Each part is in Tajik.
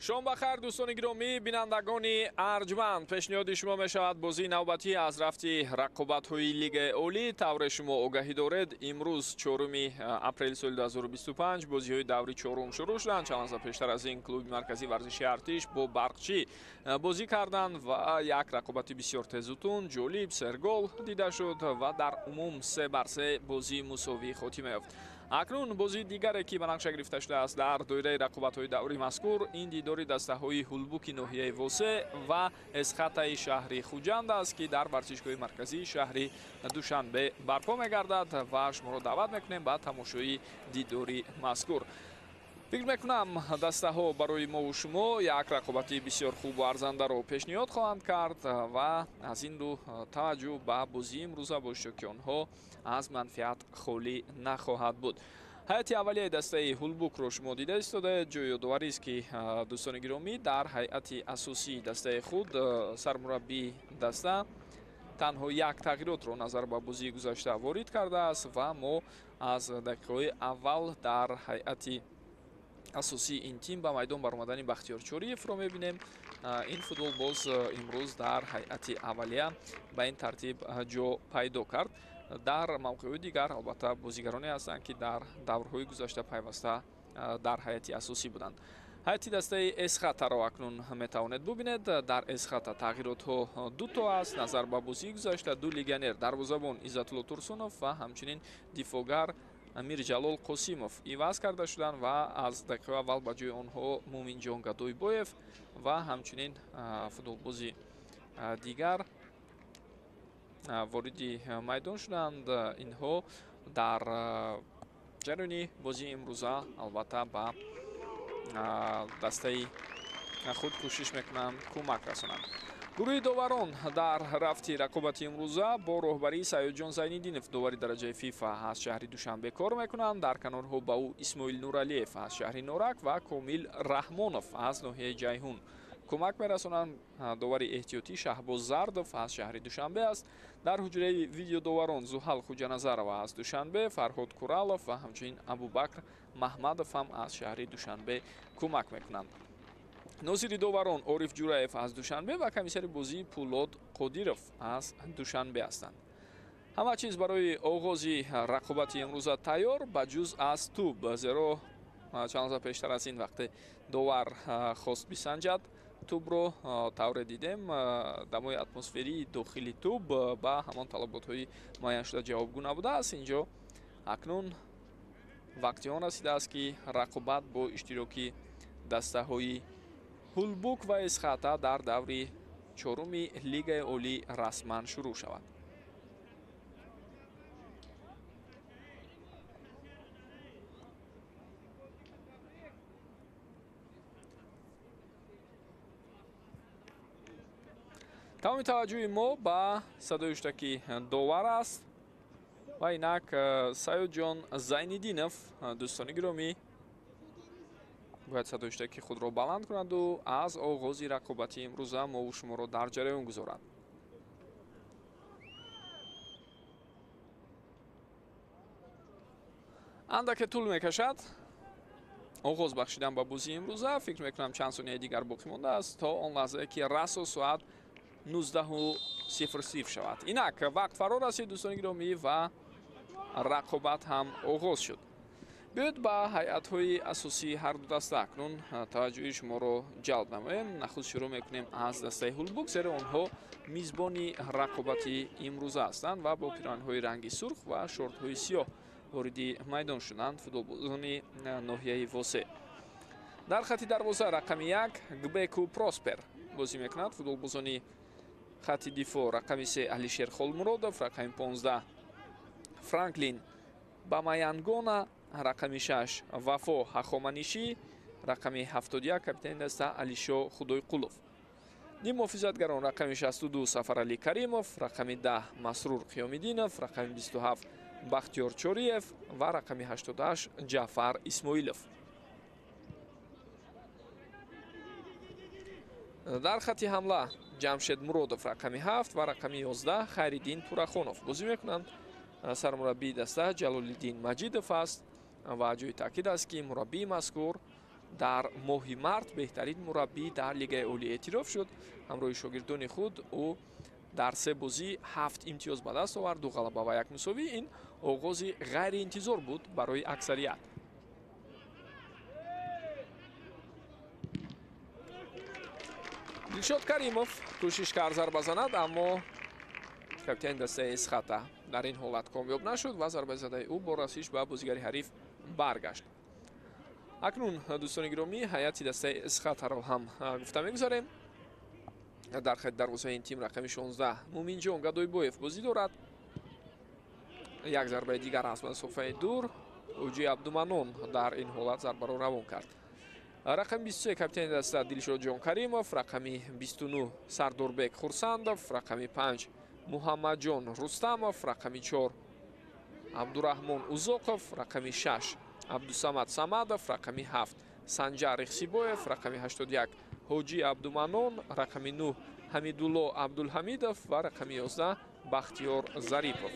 Шом бахайр, дӯстони гиромӣ, бинандагони арҷманд. Пешниҳоди шумо мешавад бозии навбатӣ аз рафти рақобатҳои Лигаи Олӣ. Тавре шумо огаҳӣ доред, имрӯз 4 апрели соли 2025 бозиҳои даври чорум шурӯъ шуданд. Чанд лаҳза пештар аз ин клуби марказии варзиши Артиш бо Барқчӣ бозӣ карданд ва як рақобати бисёр тезутун, ҷолиб, сергол дида шуд ва дар умум 3-3 бозии мусовӣ хотима ёфт. Акнун бозии дигаре ки ба нақша гирифта шудааст дар доираи рақобатҳои даври мазкур, ин дидори дастаҳои Ҳулбуки ноҳияи Восе ва Эсхатаи шаҳри Хуҷанд аст, ки дар варзишгоҳи марказии шаҳри Душанбе барпо мегардад ва шуморо даъват мекунем ба тамошои дидори мазкур. Фикр мекунам, дастаҳо барои мову шумо як рақобати бисёр хубу арзандаро пешниҳод хоҳанд кард ва аз ин рӯ таваҷҷӯҳ ба бозии имрӯза бо иштироки онҳо аз манфиат холӣ нахоҳад буд. Ҳайати аввалияи дастаи Ҳулбукро шумо дида истодаед. Ҷои ёдоварист, ки дӯстони гиромӣ, дар ҳайати асосии дастаи худ сармураббии даста танҳо як тағйиротро назар ба бозии гузашта ворид кардааст ва мо аз дақиқаҳои аввал дар ҳайати асосии ин тим ба майдон баромадани Бахтиёр Чориевро мебинем. Ин футболбоз имрӯз дар ҳайати аввалия ба ин тартиб ҷо пайдо кард. Дар мавқеъҳои дигар албатта бозигароне ҳастанд, ки дар даврҳои гузашта пайваста дар ҳайати асосӣ буданд. Ҳайати дастаи Эсхатаро акнун метавонед бубинед. Дар Эсхата тағйиротҳо дуто аст назар ба бозии гузашта. Ду легионер, дарвозабон Иззатулло Турсунов ва ҳамчунин дифоъгар Мирҷалол Қосимов иваз карда шуданд ва аз дақиқаи аввал ба ҷои онҳо Муминҷон Гадойбоев ва ҳамчунин футболбози дигар вориди майдон шуданд. Инҳо дар ҷараёни бозии имрӯза албатта ба дастаи худ кӯшиш мекунанд кӯмак расонанд. Гурӯҳи доварон дар рафти рақобати имрӯза бо роҳбарии Саёдҷон Зайниддинов, довари дараҷаи ФИФА аз шаҳри Душанбе кор мекунанд. Дар канорҳо ба ӯ Исмоил Нуралиев аз шаҳри Норак ва Комил Раҳмонов аз ноҳияи Ҷайҳун кӯмак мерасонанд. Довари эҳтиётӣ Шаҳбоз Зардов аз шаҳри Душанбе аст. Дар ҳуҷраи видеодоварон Зуҳал Хуҷаназарова аз Душанбе, Фарҳод Куралов ва ҳамчунин Абубакр Маҳмадов ҳам аз шаҳри Душанбе кӯмак мекунанд. Нозири доварон Ориф Ҷураев аз Душанбе ва комиссари бозии Пулод Қодиров аз Душанбе ҳастанд. Ҳама чиз барои оғози рақобати имрӯза тайёр, ба ҷуз аз тӯб, зеро чанд лаҳза пештар аз ин вақте довар хост бисанҷад тӯбро, тавре дидем, дамои атмосферии дохили тӯб ба ҳамон талаботҳои муайяншуда ҷавобгӯ набудааст. Инҷо акнун вақти он расидааст, ки рақобат бо иштироки дастаҳои Ҳулбук ва Эсхата дар даври чоруми Лигаи Олӣ расман шурӯъ шавад. Тамоми таваҷҷӯҳи мо ба садои ҳуштаки довар аст ва инак Саёдҷон Зайниддинов, дӯстони гиромӣ, бояд садои ҳуштаки худро баланд кунаду аз оғози рақобати имрӯза мову шуморо дар ҷараён гузорад. Андаке тӯл мекашад оғоз бахшидан ба бозии имрӯза. Фикр мекунам, чанд сонияи дигар боқӣ мондааст то он лаҳзае ки расо соат 19:00 шавад. Инак вақт фаро расид, дӯстони гиромӣ, ва рақобат ҳам оғоз шуд. Биёед ба ҳайатҳои асосии ҳар ду даста акнун таваҷҷӯҳи шуморо ҷалб намоем. Нахуст шурӯъ мекунем аз дастаи Ҳулбук, зеро онҳо мизбони рақобати имрӯза ҳастанд ва бо пироҳанҳои ранги сурх ва шортҳои сиёҳ вориди майдон шуданд футболбозони ноҳияи Восе. Дар хати дарвоза рақами 1 Гбеку Проспер бозӣ мекунад. Футболбозони хати дифоъ рақами 3 Алишер Холмуродов, рақами 15 Франклин Бамаянгона, рақами 6 Вафо Ҳахоманишӣ, рақами 71 капитани даста Алишо Худойқулов. Ним муҳофизатгарон рақами 62 Сафаралӣ Каримов, рақами 10 Масрур Қиёмиддинов, рақами 27 Бахтиёр Чориев ва рақами 88 Ҷаъфар Исмоилов. Дар хати ҳамла Ҷамшед Муродов рақами 7 ва рақами 11 Хайриддин Турахонов бозӣ мекунанд. Сармураббии даста Ҷалолиддин Маҷидов аст ва ҷои таъкид аст, ки мураббии мазкур Дар моҳи март беҳтарин мураббӣ дар Лигаи Олӣ эътироф шуд. Ҳамроҳи шогирдони худ ӯ дар 3 бозӣ 7 имтиёз ба даст овард, 2 ғалаба ва 1 мусовӣ. Ин оғози ғайриинтизор буд барои аксарият. Дилшод Каримов кӯшиш кард зарба занад, аммо капитани дастаи Эсхата дар ин ҳолат комёб нашуд ва зарбаи задаи ӯ бо расиш ба бозигари ҳариф баргашт. Акнун, дӯстони гиромӣ, ҳайати дастаи Эсхатаро ҳам гуфта мегузарем. Дар хати дарвозаи ин тим рақами 16 Муминҷон Гадойбоев бозӣ дорад. Як зарбаи дигар аз масофаи дур Ҳоҷи Абдуманон дар ин ҳолат зарбаро равон кард. Рақами 23 капитани даста Дилшодҷон Каримов, рақами 29 Сардорбек Хурсандов, рақами 5 Муҳаммадҷон Рустамов, рақами 4 Абдураҳмон Узоқов, рақами 6 Абдусамад Самадов, рақами 7 Санҷар Ихсибоев, рақами 81 Ҳоҷи Абдуманон, рақами 9 Ҳамидулло Абдулҳамидов ва рақами 11 Бахтиёр Зарипов.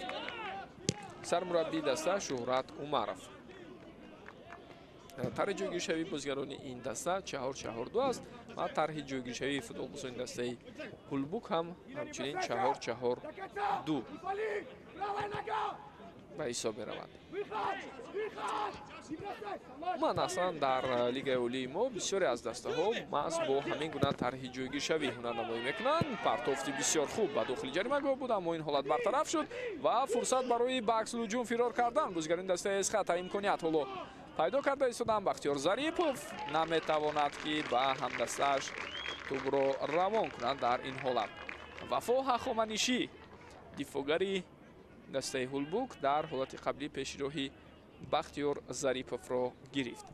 Сармураббии даста Шуҳрат Умаров. Тарҳи ҷойгиршавии бозигарони ин даста 4-4-2 аст ва тарҳи ҷойгиршавии футболбозони дастаи Ҳулбук ҳам ҳамчунин 4-4-2 ба ҳисоб меравад. Ман аслан дар Лигаи Олии мо бисёре аз дастаҳо маҳз бо ҳамин гуна тарҳи ҷойгиршавӣ ҳунарнамоӣ мекунанд. Партофти бисёр хуб ба дохили ҷаримагоҳ буд, аммо ин ҳолат бартараф шуд ва фурсат барои ба аксулҳуҷум фирор кардан бозигарони дастаи Эсхата имконият ҳоло пайдо карда истодан. Бахтиёр Зарипов наметавонад, ки ба ҳамдастааш тӯбро равон кунад дар ин ҳолат. Вафо Ҳахоманишӣ, дифоъгари дастаи Ҳулбук, дар ҳолати қаблӣ пешроҳи Бахтиёр Зариповро гирифт.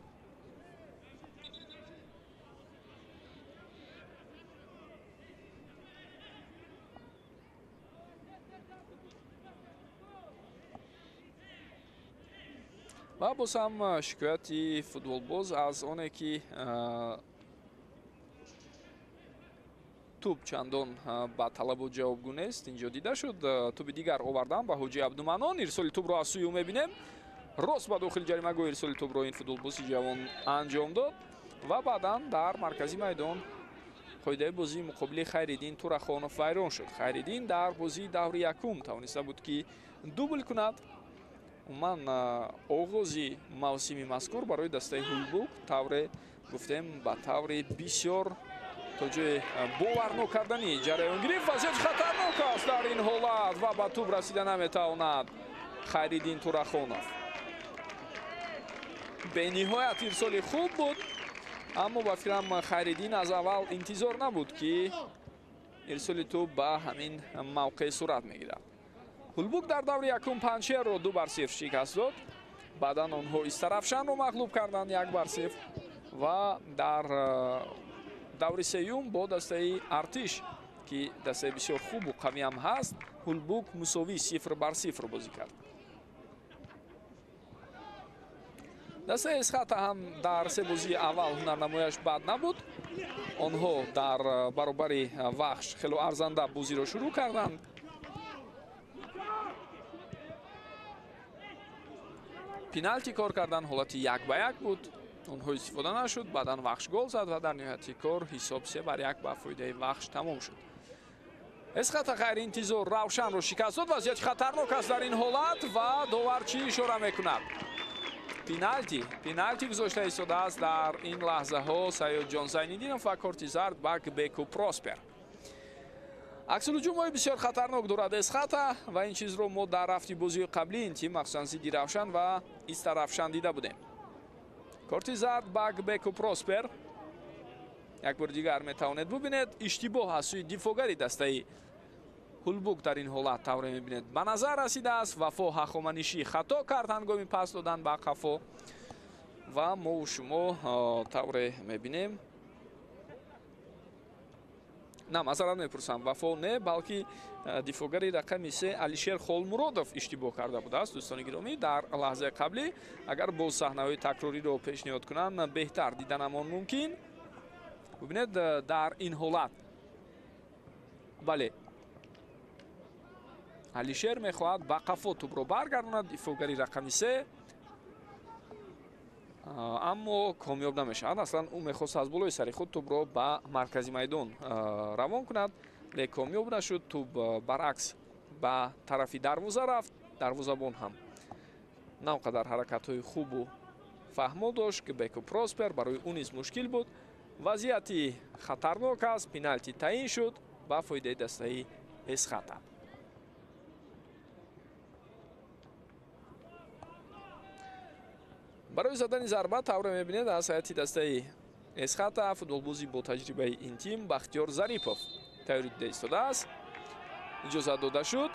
Ва боз ҳам шикояти футболбоз аз оне, ки тӯб чандон ба талабот ҷавобгӯ нест, инҷо дида шуд. Тӯби дигар овардан ба Ҳоҷи Абдуманон. Ирсоли тӯбро аз сӯи ӯ мебинем. Рост ба дохили ҷаримагоҳ ирсоли тӯбро ин футболбози ҷавон анҷом дод ва баъдан дар маркази майдон қоидаи бозии муқобили Хайриддин Турахонов вайрон шуд. Хайриддин дар бозии даври якум тавониста буд, ки дубл кунад. Умуман, оғози мавсими мазкур барои дастаи Ҳулбук тавре гуфтем ба таври бисёр то ҷои боварнок кардани ҷараён гирифт. Вазъияти хатарнок аст дар ин ҳолат ва ба тӯб расида наметавонад Хайриддин Турахонов. Бениҳоят ирсоли хуб буд, аммо ба фикрам Хайриддин аз аввал интизор набуд, ки ирсоли тӯб ба ҳамин мавқеъ сурат мегирад. Ҳулбук дар даври якум Панҷшерро 2-0 шикаст дод. Баъдан онҳо Истарафшанро мағлуб карданд 1-0 ва дар даври сеюм бо дастаи Артиш, ки дастаи бисёр хубу қавӣ ҳам ҳаст, Ҳулбук мусовӣ 0-0 бозӣ кард. Дастаи Эсхата ҳам дар се бозии аввал ҳунарнамояш бад набуд. Онҳо дар баробари Вахш хело арзанда бозиро шурӯъ карданд. Пеналти кор кардан ҳолати 1-1 буд. Онҳо истифода нашуд. Баъдан Вахш гол зад ва дар ниҳояти кор ҳисоб 3-1 ба фоидаи Вахш тамом шуд. Эсхата ғайриинтизор Равшанро шикаст дод. Вазъияти хатарнок аст дар ин ҳолат ва довар чӣ ишора мекунад? Пеналти. Пеналти гузошта истодааст дар ин лаҳзаҳо Саёдҷон Зайниддинов ва корти зард ба Гбеку Проспер. Аксулҳуҷумҳои бисёр хатарнок дорад Эсхата ва ин чизро мо дар рафти бозии қаблии ин тим, махсусан зидди Равшан ва Истарафшан дида будем. Корти зард ба Гбеку Проспер. Як бори дигар метавонед бубинед. Иштибоҳ аз сӯи дифоъгари дастаи Ҳулбук дар ин ҳолат тавре мебинед ба назар расидааст. Вафо Ҳахоманишӣ хато кард ҳангоми пас додан ба қафо ва мову шумо тавре мебинем. На, масалан мепурсам, Вафо не, балки дифоъгари рақами 3 Алишер Холмуродов иштибоҳ карда будааст. Дӯстони гиромӣ, дар лаҳзаи қаблӣ агар боз саҳнаҳои такрориро пешниҳод кунанд, беҳтар диданамон мумкин. Бубинед, дар ин ҳолат бале, Алишер мехоҳад ба қафо тӯбро баргардонад. Дифоъгари рақами 3 Аммо комёб намешавад. Аслан ӯ мехост аз болои сари худ тӯбро ба маркази майдон равон кунад, лекин комёб нашуд. Тӯб баръакс ба тарафи дарвоза рафт. Дарвозабон ҳам на он қадар ҳаракатҳои хубу фаҳмо дошт, ки Беку Проспер барои ӯ низ мушкил буд. Вазъияти хатарнок аст, пеналти таъин шуд ба фоидаи дастаи Эсхата. Барои задани зарба тавре мебинед аз ҳайати дастаи Эсхата футболбози бо таҷрибаи ин тим Бахтиёр Зарипов тайёрӣ дида истодааст. Иҷозат дода шуд.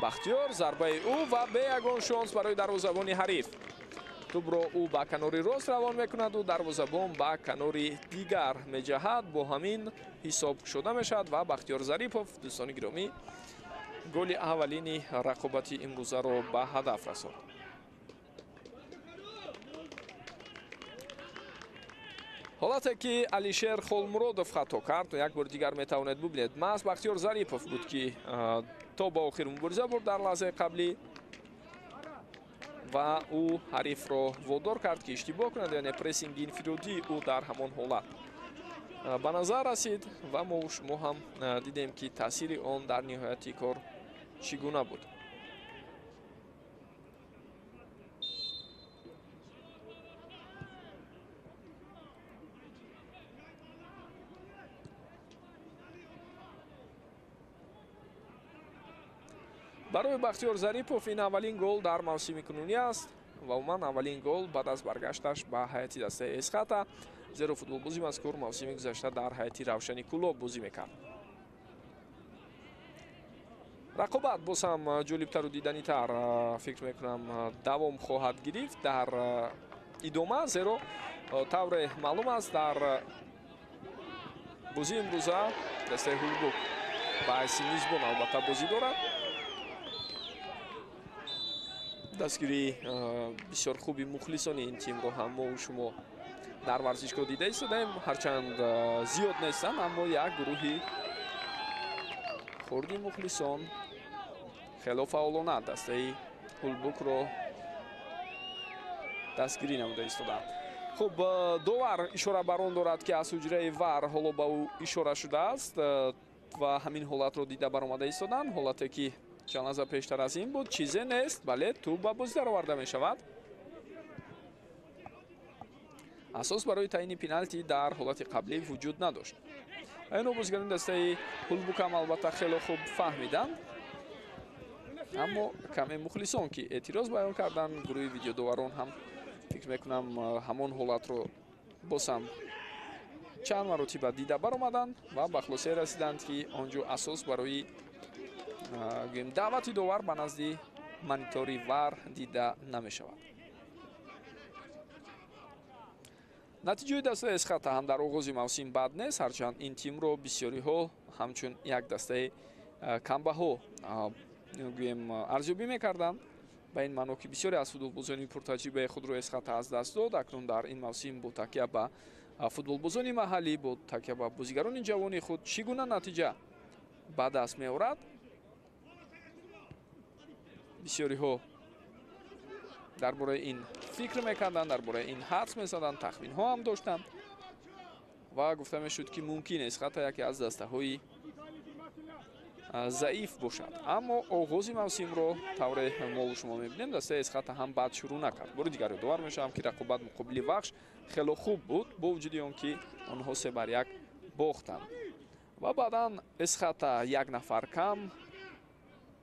Бахтиёр, зарбаи ӯ ва бе ягон шонс барои дарвозабони ҳариф. Тӯбро ӯ ба канори рост равон мекунаду дарвозабон ба канори дигар меҷаҳад. Бо ҳамин ҳисоб шуда мешавад ва Бахтиёр Зарипов, дӯстони гиромӣ, голи аввалини рақобати имрӯзаро ба ҳадаф расонд. Ҳолате ки Алишер Холмуродов хато кард, як бори дигар метавонед бубинед. Маҳз Бахтиёр Зарипов буд, ки то ба охир мубориза бурд дар лаҳзаи қаблӣ ва ӯ ҳарифро водор кард, ки иштибоҳ кунад, яъне прессинги инфиродии ӯ дар ҳамон ҳолат ба назар расид ва мо шумо ҳам дидем, ки таъсири он дар ниҳояти кор чӣ гуна буд. Барои Бахтиёр Зарипов ин аввалин гол дар мавсими кунунӣ аст ва умуман аввалин гол баъд аз баргашташ ба ҳайати дастаи Эсхата, зеро футболбози мазкур мавсими гузашта дар ҳайати Равшани Кӯлоб бозӣ мекард. Рақобат боз ҳам ҷолибтару диданитар, фикр мекунам, давом хоҳад гирифт дар идома, зеро тавре маълум аст, дар бозии имрӯза дастаи Ҳулбук ба ҳайси мизбон албатта бозӣ дорад. Дастгирии бисёр хуби мухлисони ин тимро ҳам мо шумо дар варзишгоҳ дида истодаем. Ҳарчанд зиёд нестанд, аммо як гурӯҳи хурди мухлисон хело фаъолона дастаи Ҳулбукро дастгирӣ намуда истодаанд. Хуб, довар ишора бар он дорад, ки аз ҳуҷраи ВАР ҳоло ба ӯ ишора шудааст ва ҳамин ҳолатро дида баромада истоданд. Ҳолате ки чанд лаҳза пештар аз ин буд, чизе нест, бале тӯб ба бозӣ дароварда мешавад. Асос барои таъини пеналти дар ҳолати қаблӣ вуҷуд надошт. Инро бозигарони дастаи Ҳулбук ҳам албатта хело хуб фаҳмиданд, аммо каме мухлисон ки эътироз баён карданд, гурӯҳи видеодоварон ҳам фикр мекунам ҳамон ҳолатро боз ҳам чанд маротиба дида баромаданд ва ба хулосае расиданд, ки он ҷо асос барои даъвати довар ба назди монитори ВАР дида намешавад. Натиҷаи дастаи Эсхата ҳам дар оғози мавсим бад нест, ҳарчанд ин тимро бисёриҳо ҳамчун як дастаи камбаҳо гӯем арзёбӣ мекарданд. Ба ин маъно, ки бисёре аз футболбозони пуртаҷрибаи худро Эсхата аз даст дод. Акнун дар ин мавсим бо такя ба футболбозони маҳаллӣ, бо такя ба бозигарони ҷавони худ чӣ гуна натиҷа ба даст меорад, бисёриҳо дар бораи ин фикр мекарданд, дар бораи ин ҳадс мезаданд, тахминҳо ҳам доштанд ва гуфта мешуд, ки мумкин Эсхата яке аз дастаҳои заиф бошад. Аммо оғози мавсимро тавре мо шумо мебинем, дастаи Эсхата ҳам бад шурӯъ накард. Бори дигар ёдовар мешавам, ки рақобат муқобили Вахш хело хуб буд, бо вуҷуди он ки онҳо 3-1 бохтанд. Ва баъдан Эсхата як нафар кам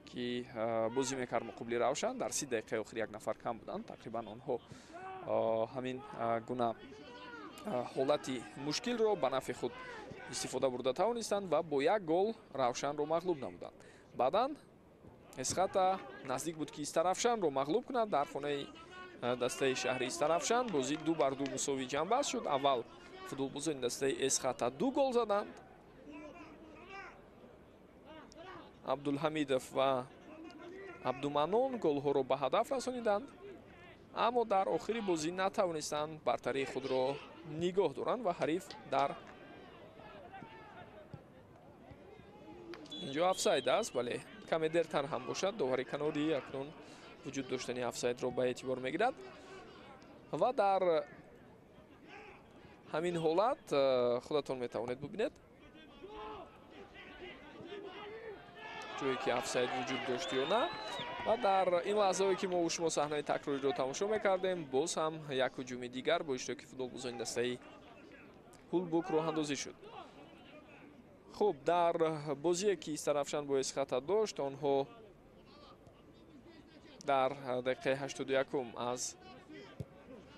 ки бозӣ мекард муқобили Равшан, дар 30 дақиқаи охир як нафар кам буданд. Тақрибан онҳо ҳамин гуна ҳолати мушкилро ба нафъи худ истифода бурда тавонистанд ва бо як гол Равшанро мағлуб намуданд. Баъдан Эсхата наздик буд, ки Истаравшанро мағлуб кунад. Дар хонаи дастаи шаҳри Истаравшан бозӣ 2-2 мусовӣ ҷамъбаст шуд. Аввал футболбозони дастаи Эсхата 2 гол заданд. Абдулҳамидов ва Абдуманон голҳоро ба ҳадаф расониданд, аммо дар охири бозӣ натавонистанд бартарии худро нигоҳ доранд ва ҳариф дар инҷо офсайд аст, бале каме дертар ҳам бошад. Довари канорӣ акнун Вуҷуд доштани офсайдро ба эътибор мегирад ва дар ҳамин ҳолат худатон метавонед бубинед, ҷое ки офсайд вуҷуд дошт ё на. Ва дар ин лаҳзаҳое ки мо шумо саҳнаи такрориро тамошо мекардем, боз ҳам як ҳуҷуми дигар бо иштироки футболбозони дастаи Ҳулбук роҳандозӣ шуд. Хуб, дар бозие ки Истаравшан бо Эсхата дошт, онҳо дар дақиқаи 81 аз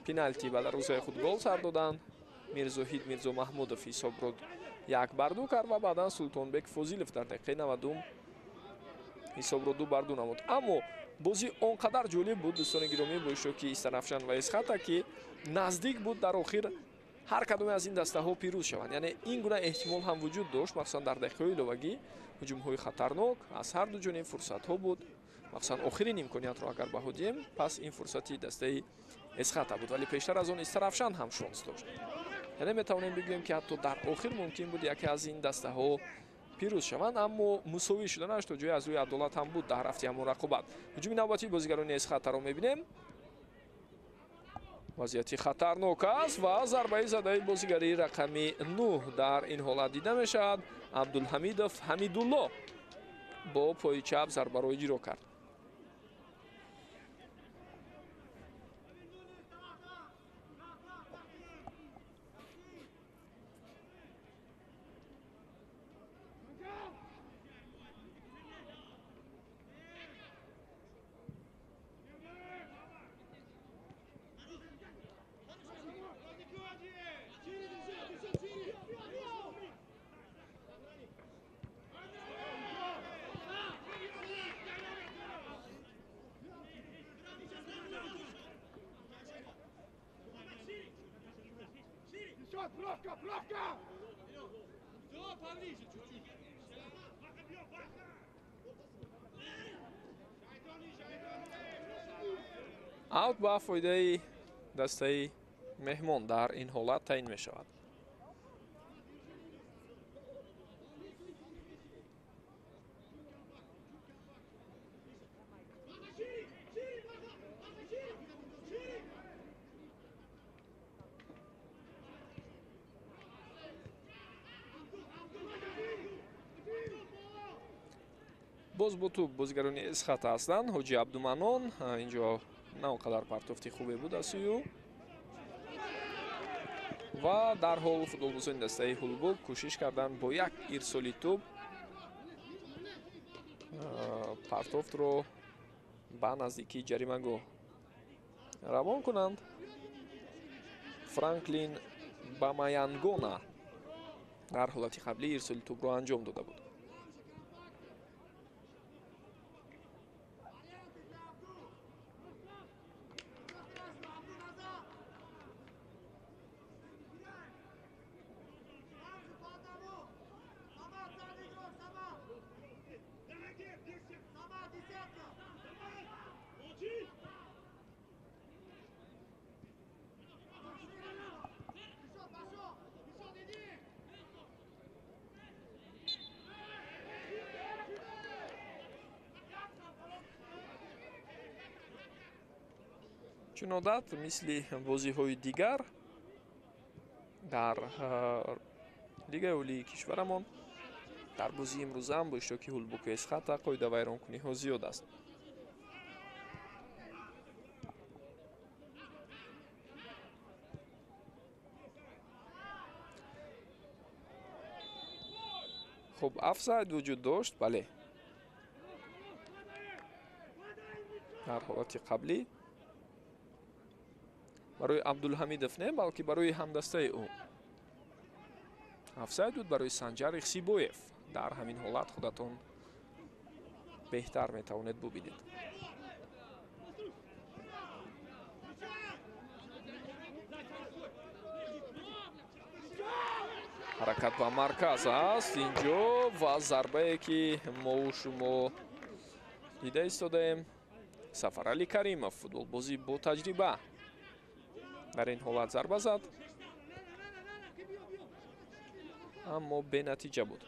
пеналти ба дарвозаи худ гол сар доданд. Мирзоҳид Мирзомаҳмудов ҳисобро 1-2 кард ва баъдан Султонбек Фозилов дар дақиқаи 90 ҳисобро 2-2 намуд. Аммо бозӣ он қадар ҷолиб буд, дӯстони гиромӣ, бо иштироки Истаравшан ва Эсхата, ки наздик буд дар охир ҳар кадоме аз ин дастаҳо пирӯз шаванд. Яъне ин гуна эҳтимол ҳам вуҷуд дошт, махсусан дар дақиқаҳои иловагӣ ҳуҷумҳои хатарнок аз ҳар ду ҷониб фурсатҳо буд. Махсусан охирин имкониятро агар баҳо диҳем, пас ин фурсати дастаи Эсхата буд, вале пештар аз он Истаравшан ҳам шонс дошт. Яъне метавонем бигӯем, ки ҳатто дар охир мумкин буд яке аз ин дастаҳо пирӯз шаванд, аммо мусовӣ шуданаш то ҷое аз рӯи адолат ҳам буд дар рафти ҳамон рақобат. Ҳуҷуми навбатии бозигарони Эсхатаро мебинем. Вазъияти хатарнок аст ва зарбаи задаи бозигари рақами 9 дар ин ҳолат дида мешавад. Абдулҳамидов Ҳамидулло бо пои чап зарбаро иҷро кард. Аут ба фоидаи дастаи меҳмон дар ин ҳолат таъин мешавад. Боз бо тӯб бозигарони Эсхата ҳастанд. Ҳоҷи Абдуманон инҷо на он қадар партофти хубе буд аз сӯи ӯ ва дарҳол футболбозони дастаи Ҳулбук кӯшиш карданд бо як ирсоли тӯб партофтро ба наздикии ҷаримагоҳ равон кунанд. Франклин Бамаянгона дар ҳолати қаблӣ ирсоли тӯбро анҷом дода буд. Чун одат, мисли бозиҳои дигар дар Лигаи олии кишварамон, дар бозии имрӯза ҳам бо иштироки Ҳулбуку Эсхата қоидавайронкуниҳо зиёд аст. Хуб, офсайд вуҷуд дошт, бале. Дар ҳолати қаблӣ барои Абдулҳамидов не, балки барои ҳамдастаи ӯ офсайд буд барои Санҷар Ихсибоев. Дар ҳамин ҳолат худатон беҳтар метавонед бубинед. Ҳаракат ба марказ аст инҷо ва зарбае ки мо шумо дида истодаем, Сафарали Каримов, футболбози бо таҷриба, дар ин ҳолат зарба зад, аммо бенатиҷа буд.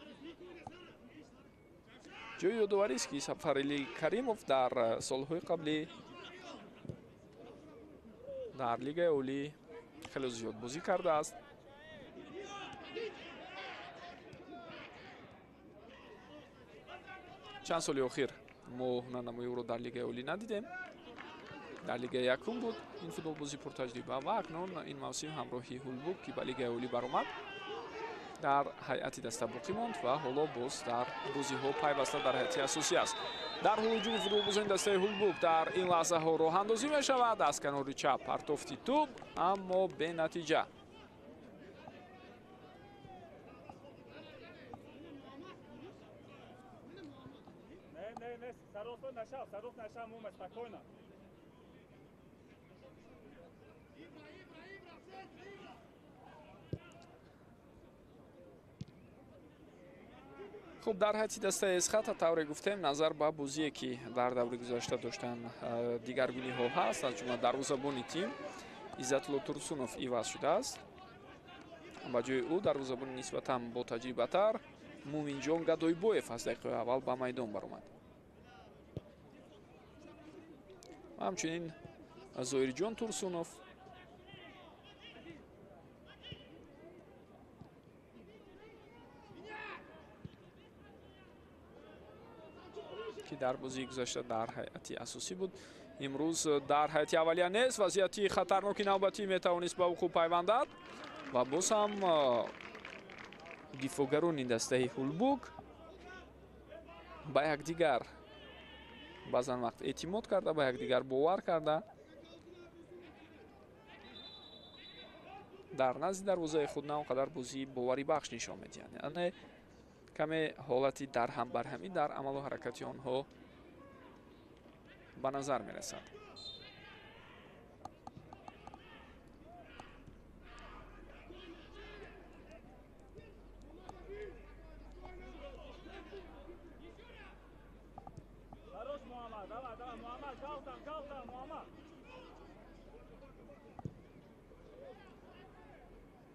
Ҷои ёдоварист, ки Сафарали Каримов дар солҳои қаблӣ Дар Лигаи Олӣ хеле зиёд бозӣ кардааст. Чанд соли охир мо ҳунарнамои ӯро дар Лигаи Олӣ надидем. Дар Лигаи якум буд ин футболбози пуртаҷриба ва акнун ин мавсим ҳамроҳи Ҳулбук, ки ба Лигаи Олӣ баромад, дар ҳайати даста боқӣ монд ва ҳоло боз дар бозиҳо пайваста дар ҳайати асосӣ аст. Дар ҳуҷуми футболбозони дастаи Ҳулбук дар ин лаҳзаҳо роҳандозӣ мешавад. Аз канори чап партофти тӯб, аммо бенатиҷа. Хуб, дар ҳайати дастаи Эсхата тавре гуфтем, назар ба бозие ки дар даври гузашта доштан дигаргуниҳо ҳаст, аз ҷумла дарвозабони тим Иззатулло Турсунов иваз шудааст. Ба ҷои ӯ дарвозабони нисбатан ботаҷрибатар Муминҷон Гадойбоев аз дақиқаи аввал ба майдон баромад. Ҳамчунин Зоирҷон Турсунов ки дар бозии гузашта дар ҳайати асосӣ буд, имрӯз дар ҳайати аввалия нест. Вазъияти хатарноки навбатӣ метавонист ба вуқӯъ пайвандад ва боз ҳам дифоъгарони дастаи Ҳулбук ба якдигар баъзан вақт эътимод карда, ба якдигар бовар карда дар назди дарвозаи худ на он қадар бозии боварибахш нишон медиҳанд. Яъне каме ҳолати дарҳамбарҳамӣ дар амалу ҳаракати онҳо ба назар мерасад.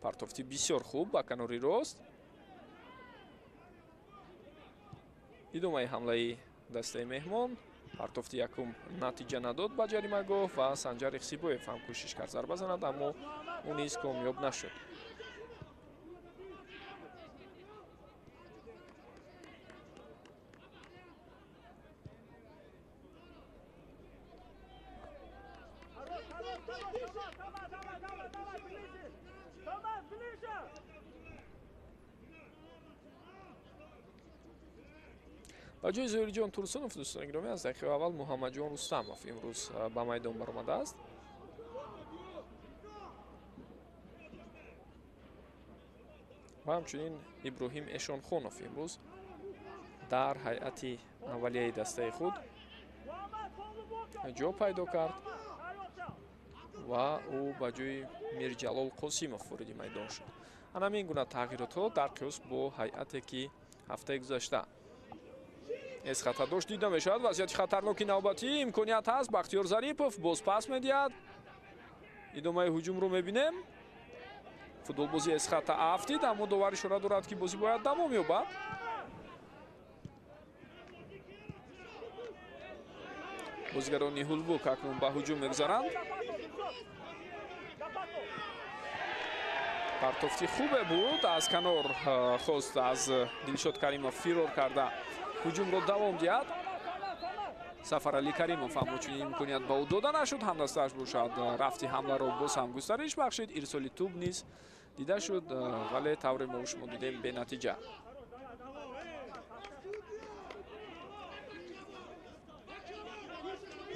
Партофти бисёр хуб ба канори рост. Идомаи ҳамлаи дастаи меҳмон. Партофти якум натиҷа надод ба ҷаримагоҳ ва Санҷар Ихсибоев ҳам кӯшиш кард зарба занад, аммо ӯ низ комёб нашуд. Ба ҷои Зоирҷон Турсунов, дӯстони гиромӣ, аз дақиқаи аввал Муҳаммадҷон Рустамов имрӯз ба майдон баромадааст. Ва ҳамчунин Иброҳим Эшонхонов имрӯз дар ҳайати аввалияи дастаи худ ҷо пайдо кард ва ӯ ба ҷои Мирҷалол Қосимов вориди майдон шуд. Ана ҳамин гуна тағйиротҳо дар қиёс бо ҳайате ки ҳафтаи гузашта Эсхата дошт дида мешавад. Вазъияти хатарноки навбатӣ, имконият ҳаст. Бахтиёр Зарипов боз пас медиҳад. Идомаи ҳуҷумро мебинем. Футболбози Эсхата афтид, аммо довар ишора дорад, ки бозӣ бояд давом ёбад. Бозигарони Ҳулбук акнун ба ҳуҷум мегузаранд. Партофти хубе буд, аз канор хост аз Дилшод Каримов фирор карда ҳуҷумро давом диҳад. Сафаралӣ Каримов аммо чунин имконият ба ӯ дода нашуд. Ҳамдастааш бошад рафти ҳамларо боз ҳам густариш бахшид. Ирсоли тӯб низ дида шуд, вале тавре мо шумо дидем бенатиҷа.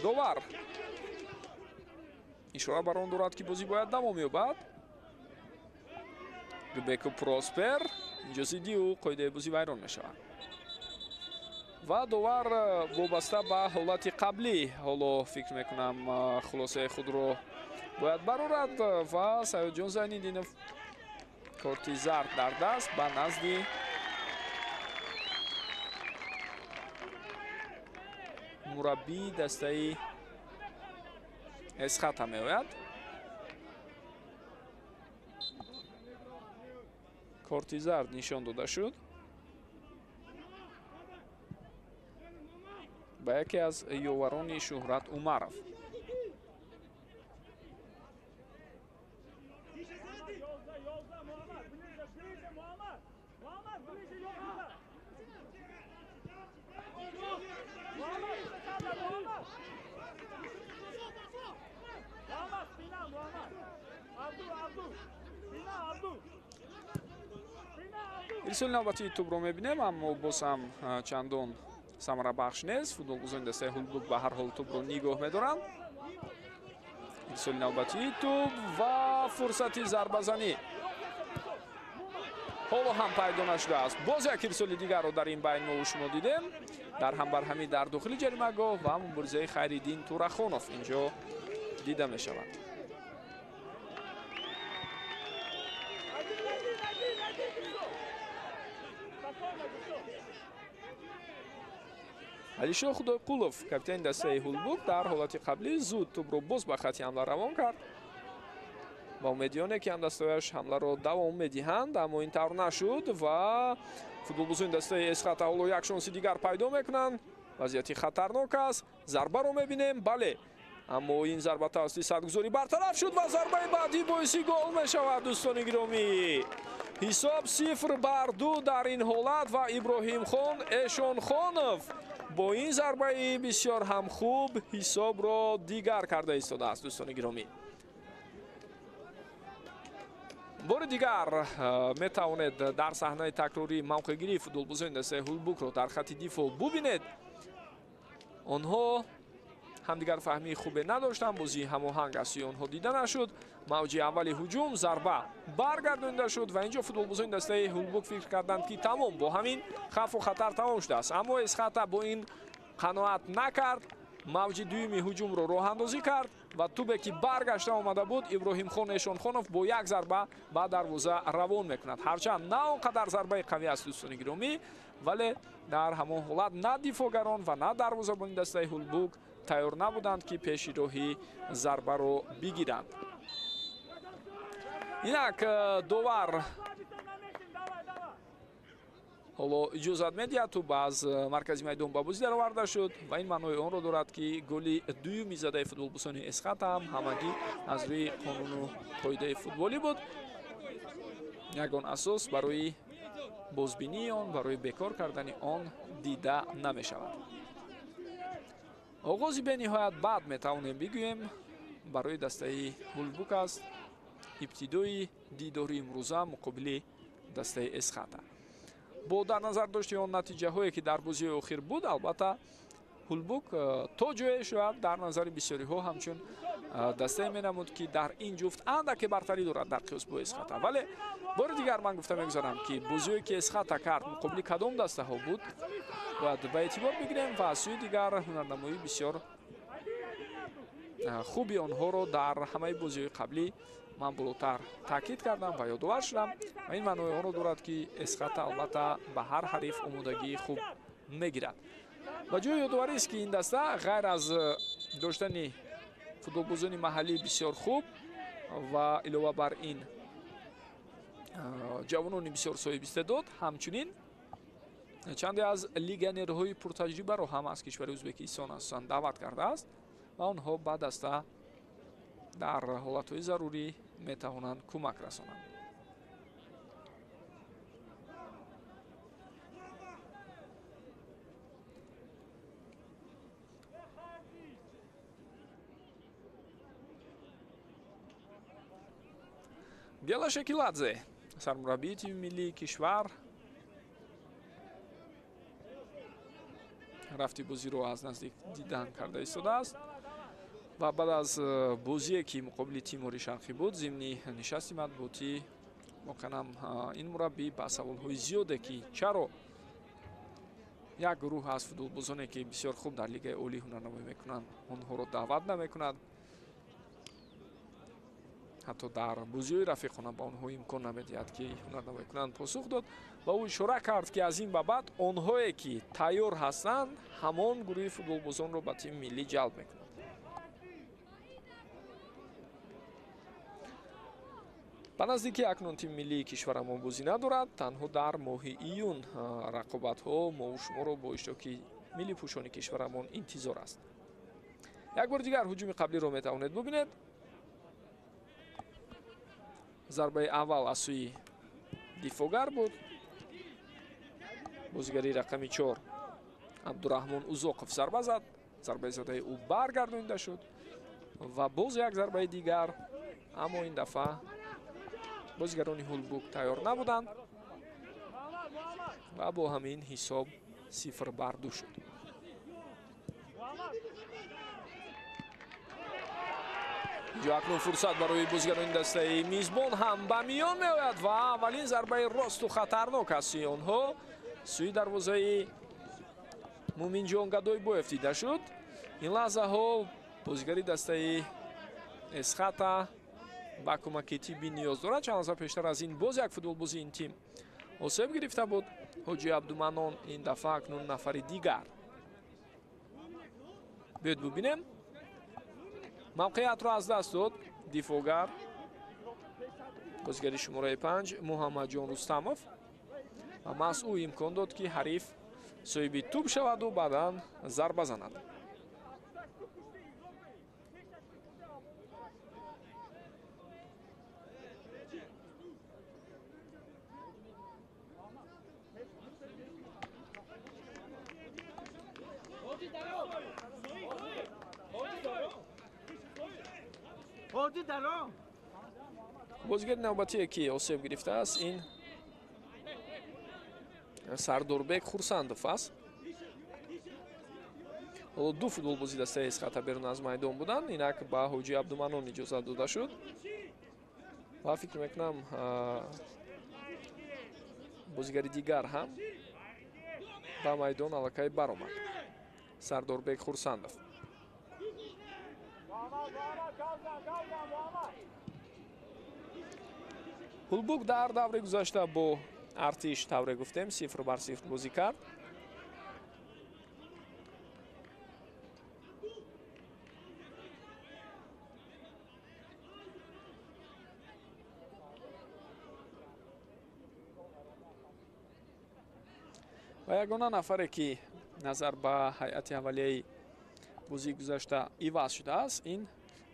Довар ишора бар он дорад, ки бозӣ бояд давом ёбад. Гбеко Проспер инҷо зидди ӯ қоидаи бозӣ вайрон мешавад ва довар вобаста ба ҳолати қаблӣ ҳоло фикр мекунам хулосаи худро бояд барорад ва Саёдҷон Зайниддинов корти зард дар даст ба назди мураббии дастаи Эсхата меояд. Корти зард нишон дода шуд ба яке аз ёварони Шӯҳрат Умаров. Ирсоли навбатии тӯбро мебинем, аммо боз ҳам чандон самарабахш нест. Футболбозони дастаи Ҳулбук ба ҳар ҳол тӯбро нигоҳ медоранд. Ирсоли навбатии тӯб ва фурсати зарбазанӣ ҳоло ҳам пайдо нашудааст. Боз як ирсоли дигарро дар ин байн мо шумо дидем. Дар ҳамбарҳамӣ дар дохили ҷаримагоҳ ва муборизаи Хайриддин Турахонов инҷо дида мешавад. Алишо Худойқулов, капитани дастаи Ҳулбук, дар ҳолати қаблӣ зуд тӯбро боз ба хати ҳамла равон кард ва умедиёне ки ҳамдастояш ҳамларо давом медиҳанд, аммо ин тавр нашуд ва футболбозони дастаи Эсхата ҳоло як шонси дигар пайдо мекунанд. Вазъияти хатарнок аст. Зарбаро мебинем, бале, аммо ин зарба тавассути садгузорӣ бартараф шуд ва зарбаи баъдӣ боиси гол мешавад. Дӯстони гиромӣ, ҳисоб 0-2 дар ин ҳолат ва Иброҳимхон Эшонхонов бо ин зарбаи бисёр ҳам хуб ҳисобро дигар карда истодааст. Дӯстони гиромӣ, бори дигар метавонед дар саҳнаи такрории мавқеъгирии футболбозони дастаи Ҳулбукро дар хати дифоъ бубинед. Онҳо ҳамдигарфаҳмии хубе надоштанд, бозии ҳамоҳанг аз сӯи онҳо дида нашуд. Мавҷи аввали ҳуҷум зарба баргардонида шуд ва инҷо футболбозони дастаи Ҳулбук фикр карданд, ки тамом, бо ҳамин хавфу хатар тамом шудааст. Аммо Эсхата бо ин қаноат накард, мавҷи дуюми ҳуҷумро роҳандозӣ кард ва тӯбе ки баргашта омада буд, Иброҳимхон Эшонхонов бо як зарба ба дарвоза равон мекунад. Ҳарчанд на он қадар зарбаи қавӣ аст, дӯстони гиромӣ, вале дар ҳамон ҳолат на дифоъгарон ва на дарвозабони дастаи Ҳулбук тайёр набуданд, ки пеши роҳи зарбаро бигиранд. Инак довар ҳоло иҷозат медиҳад, тӯб аз маркази майдон ба бозӣ дароварда шуд ва ин маънои онро дорад, ки голи дуюми задаи футболбозони Эсхата ҳам ҳамагӣ аз рӯи қонуну қоидаи футболӣ буд. Ягон асос барои бозбинии он, барои бекор кардани он дида намешавад. Оғози бениҳоят бад метавонем бигӯем барои дастаи Ҳулбук аст. Ибтидои дидори имрӯза муқобили дастаи Эсхата. Бо дар назар дошти он натиҷаҳое ки дар бозиҳои охир буд, албатта Ҳулбук то ҷое шояд дар назари бисёриҳо ҳамчун дастае менамуд, ки дар ин ҷуфт андаке бартарӣ дорад дар қиёс бо Эсхата. Вале бори дигар ман гуфта мегузарам, ки бозиҳое ки Эсхата кард муқобили кадом дастаҳо буд, бояд ба эътибор бигирем ва аз сӯи дигар ҳунарнамоии бисёр хуби онҳоро дар ҳамаи бозиҳои қаблӣ ман болотар таъкид кардам ва ёдовар шудам ва ин маънои онро дорад, ки Эсхата албатта ба ҳар ҳариф омодагии хуб мегирад. Ба ҷои ёдоварист, ки ин даста ғайр аз доштани футболбозони маҳаллӣ бисёр хуб ва илова бар ин ҷавонони бисёр соҳибистеъдод, ҳамчунин чанде аз легионерҳои пуртаҷрибаро ҳам аз кишвари Ӯзбекистон асосан даъват кардааст ва онҳо ба даста дар ҳолатҳои зарурӣ метавонанд кӯмак расонанд. Гела Шекиладзе, сармураббии тими миллии кишвар, рафти бозиро аз наздик дидан карда истодааст ва баъд аз бозие ки муқобили Тимури Шарқӣ буд, зимни нишасти матбуотӣ воқеан ҳам ин мураббӣ ба саволҳои зиёде, ки чаро як гурӯҳ аз футболбозоне ки бисёр хуб дар лигаи олӣ ҳунарнамоӣ мекунанд, онҳоро даъват намекунад, ҳатто дар бозиҳои рафиқона ба онҳо имкон намедиҳад, ки ҳунарнамоӣ кунанд, посух дод ва ӯ ишора кард, ки аз ин ба баъд онҳое ки тайёр ҳастанд, ҳамон гурӯҳи футболбозонро ба тими миллӣ ҷалб мекунанд. Ба наздикӣ акнун тими миллии кишварамон бозӣ надорад. Танҳо дар моҳи июн рақобатҳо мову шуморо бо иштироки миллипӯшони кишварамон интизор аст. Як бори дигар ҳуҷуми қаблиро метавонед бубинед. Зарбаи аввал аз сӯи дифоъгар буд. Бозигари рақами 4 Абдураҳмон Узоқов зарба зад. Зарбаи задаи ӯ баргардонида шуд ва боз як зарбаи дигар, аммо ин дафъа бозигарони Ҳулбук тайёр набуданд ва бо ҳамин ҳисоб 0-2 шуд. Инҷо акнун фурсат барои бозигарони дастаи мизбон ҳам ба миён меояд ва аввалин зарбаи росту хатарнок аз сӯи онҳо сӯи дарвозаи Муминҷон Гадойбоев дида шуд. Ин лаҳзаҳо бозигари дастаи Эсхата ба кӯмаки тиббӣ ниёз дорад. Чанд лаҳза пештар аз ин боз як футболбози ин тим осеб гирифта буд. Ҳоҷи Абдуманон ин дафъа акнун нафари дигар. Биёед бубинем. Мавқеиятро аз даст дод дифоъгар, бозигари шумораи 5 Муҳаммадҷон Рустамов ва маҳз ӯ имкон дод, ки ҳариф соҳиби тӯб шаваду баъдан зарба занад. Бозигари навбатие, ки осеб гирифтааст, ин Сардорбек Хурсандов аст. Ҳоло ду футболбози дастаи Эсхата берун аз майдон буданд. Инак ба Ҳоҷи Абдуманон иҷозат дода шуд ва фикр мекунам бозигари дигар ҳам ба майдон аллакай баромад. Сардорбек Хурсандов. Ҳулбук дар даври гузашта бо Артиш, тавре гуфтем, 0-0 бозӣ кард. Ва ягона нафаре, ки назар ба ҳайати аввалияи бозии гузашта иваз шудааст, ин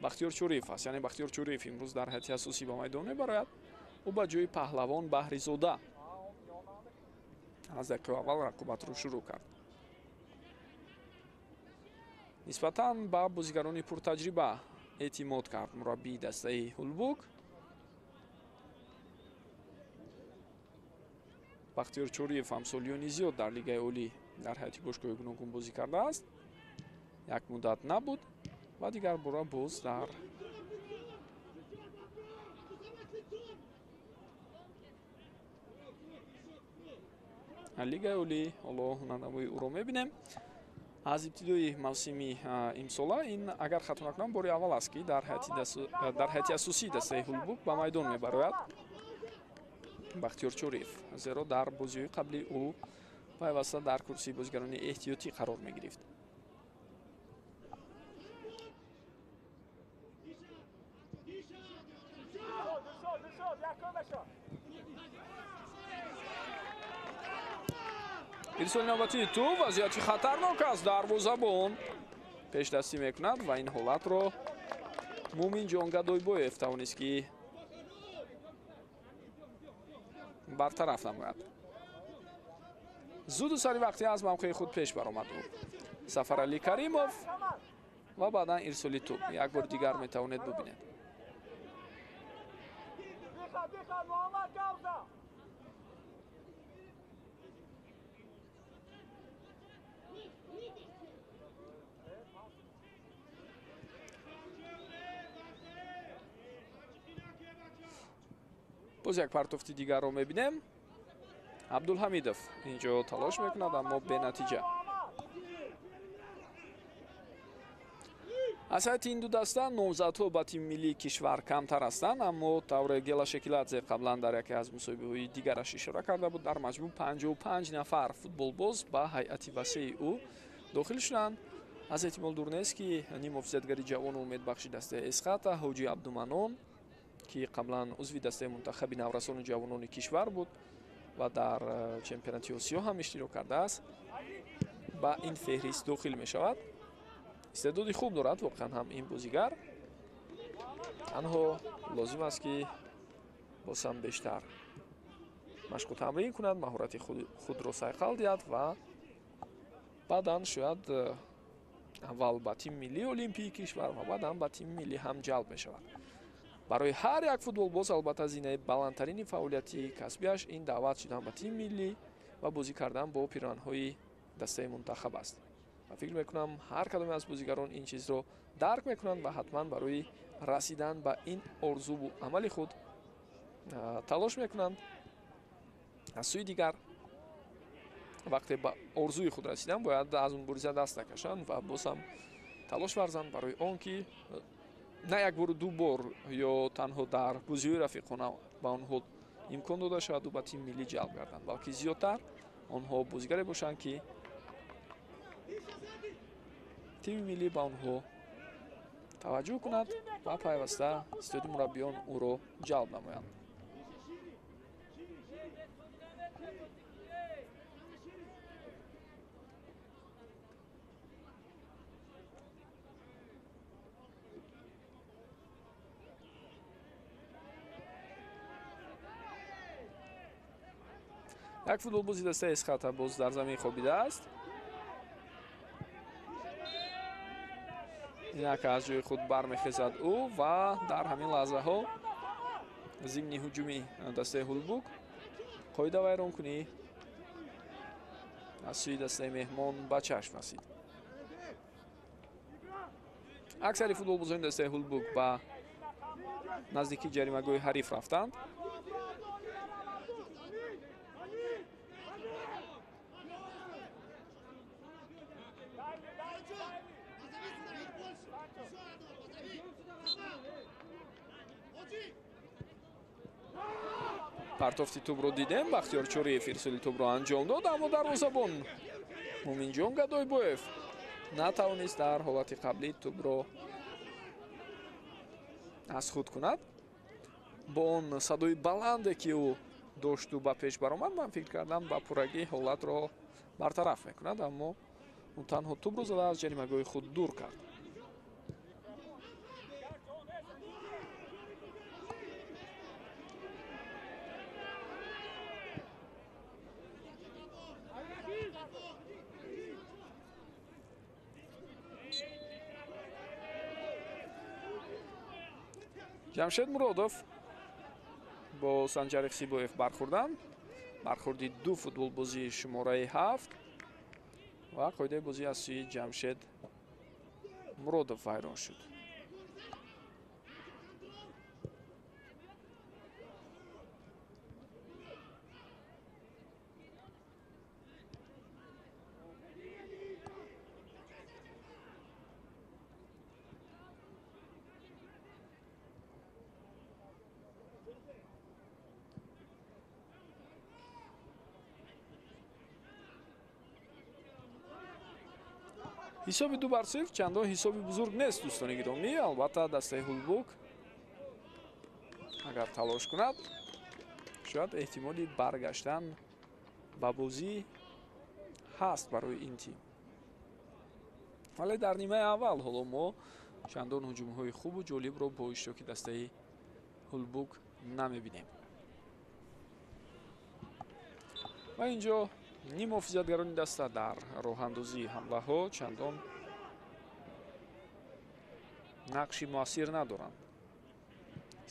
Бахтиёр Чӯриев аст. Яъне Бахтиёр Чӯриев имрӯз дар ҳайати асосӣ ба майдон мебарояд. Ӯ ба ҷои Паҳлавон Баҳризода аз дақиқаи аввал рақобатро шурӯъ кард. Нисбатан ба бозигарони пуртаҷриба эътимод кард мураббии дастаи Ҳулбук. Бахтиёр Чӯриев ҳам солиёни зиёд дар Лигаи Олӣ дар ҳайати бошгоҳи гуногун бозӣ кардааст. Як муддат набуд ва дигар бора боз дар Лигаи Олӣ ҳоло ҳунарнамои ӯро мебинем. Аз ибтидои мавсими имсола ин, агар хато накунам, бори аввал аст, ки дар ҳайати асосии дастаи Ҳулбук ба майдон мебарояд Бахтиёр Чӯриев, зеро дар бозиҳои қабли ӯ пайваста дар курсии бозигарони эҳтиётӣ қарор мегирифт. Ирсоли навбатии тӯб вазъияти хатарнок аст. Дарвозабон пешдастӣ мекунад ва ин ҳолатро Муминҷон Гадойбоев тавонист, ки бартараф намояд. Зуду сари вақти аз мавқеи худ пеш баромад ӯ. Сафаралӣ Каримов ва баъдан ирсоли тӯб. Як бори дигар метавонед бубинед. Боз як партофти дигарро мебинем. Абдулҳамидов инҷо талош мекунад, аммо бенатиҷа. Аз ҳайати ин ду даста номзадҳо ба тими миллии кишвар камтар ҳастанд, аммо тавре Гела Шекиладзе қаблан дар яке аз мусоҳибаҳои дигараш ишора карда буд, дар маҷмӯъ 55 нафар футболбоз ба ҳайати васеи ӯ дохил шуданд. Аз эҳтимол дур нест, ки ниммуҳофизатгари ҷавону умедбахши дастаи Эсхата Ҳоҷи Абдуманон, ки қаблан узви дастаи мунтахаби наврасону ҷавонони кишвар буд ва дар чемпионати Осиё ҳам иштирок кардааст, ба ин феҳрист дохил мешавад. Истеъдоди хуб дорад воқеан ҳам ин бозигар. Танҳо лозим аст, ки боз ҳам бештар машқу тамрин кунад, маҳорати худро сайқал диҳад ва баъдан шояд аввал ба тими миллии олимпии кишвар ва баъдан ба тими миллӣ ҳам ҷалб мешавад. Барои ҳар як футболбоз албатта зинаи баландтарини фаъолияти касбиаш ин даъват шудан ба тими миллӣ ва бозӣ кардан бо пиранҳои дастаи мунтахаб аст. Ва фикр мекунам ҳар кадоме аз бозигарон ин чизро дарк мекунанд ва ҳатман барои расидан ба ин орзуву амали худ талош мекунанд. Аз сӯи дигар вақте ба орзуи худ расидан бояд аз мубориза даст накашанд ва боз ҳам талош варзанд барои он ки на як бору ду бор ё танҳо дар бозиҳои рафиқона ба онҳо имкон дода шаваду ба тими миллӣ ҷалб гарданд, балки зиёдтар онҳо бозигаре бошанд ки тими миллӣ ба онҳо таваҷҷӯҳ кунад ва пайваста истоди мураббиён ӯро ҷалб намоянд. Як футболбози дастаи Эсхата боз дар замин хобидааст. Инак аз ҷои худ бармехезад ӯ ва дар ҳамин лаҳзаҳо зимни ҳуҷуми дастаи Ҳулбук қоида вайронкунӣ аз сӯи дастаи меҳмон ба чашм расид. Аксари футболбозони дастаи Ҳулбук ба наздики ҷаримагоҳи ҳариф рафтанд. Партофти тӯбро дидем, Бахтиёр Чориев ирсоли тӯбро анҷом дод, аммо дарвозабон Муминҷон Гадойбоев натавонист дар ҳолати қаблӣ тӯбро аз худ кунад. Бо он садои баланде ки ӯ дошту ба пеш баромад, ман фикр кардам ба пуррагӣ ҳолатро бартараф мекунад, аммо ӯ танҳо тӯбро зада аз ҷаримагоҳи худ дур кард. Ҷамшед Муродов бо Санҷар Ихсибоев бархӯрданд. Бархӯрди ду футболбозии шумораи 7 ва қоидаи бозӣ аз сӯи Ҷамшед Муродов вайрон шуд. Ҳисоби 2-0 чандон ҳисоби бузург нест, дӯстони гиромӣ. Албатта дастаи Ҳулбук агар талош кунад, шояд эҳтимоли баргаштан ба бозӣ ҳаст барои ин тим. Вале дар нимаи аввал ҳоло мо чандон ҳуҷумҳои хубу ҷолибро бо иштироки дастаи Ҳулбук намебинем. Ва инҷо ниммуҳофизатгарони даста дар роҳандозии ҳамлаҳо чандон нақши муассир надоранд.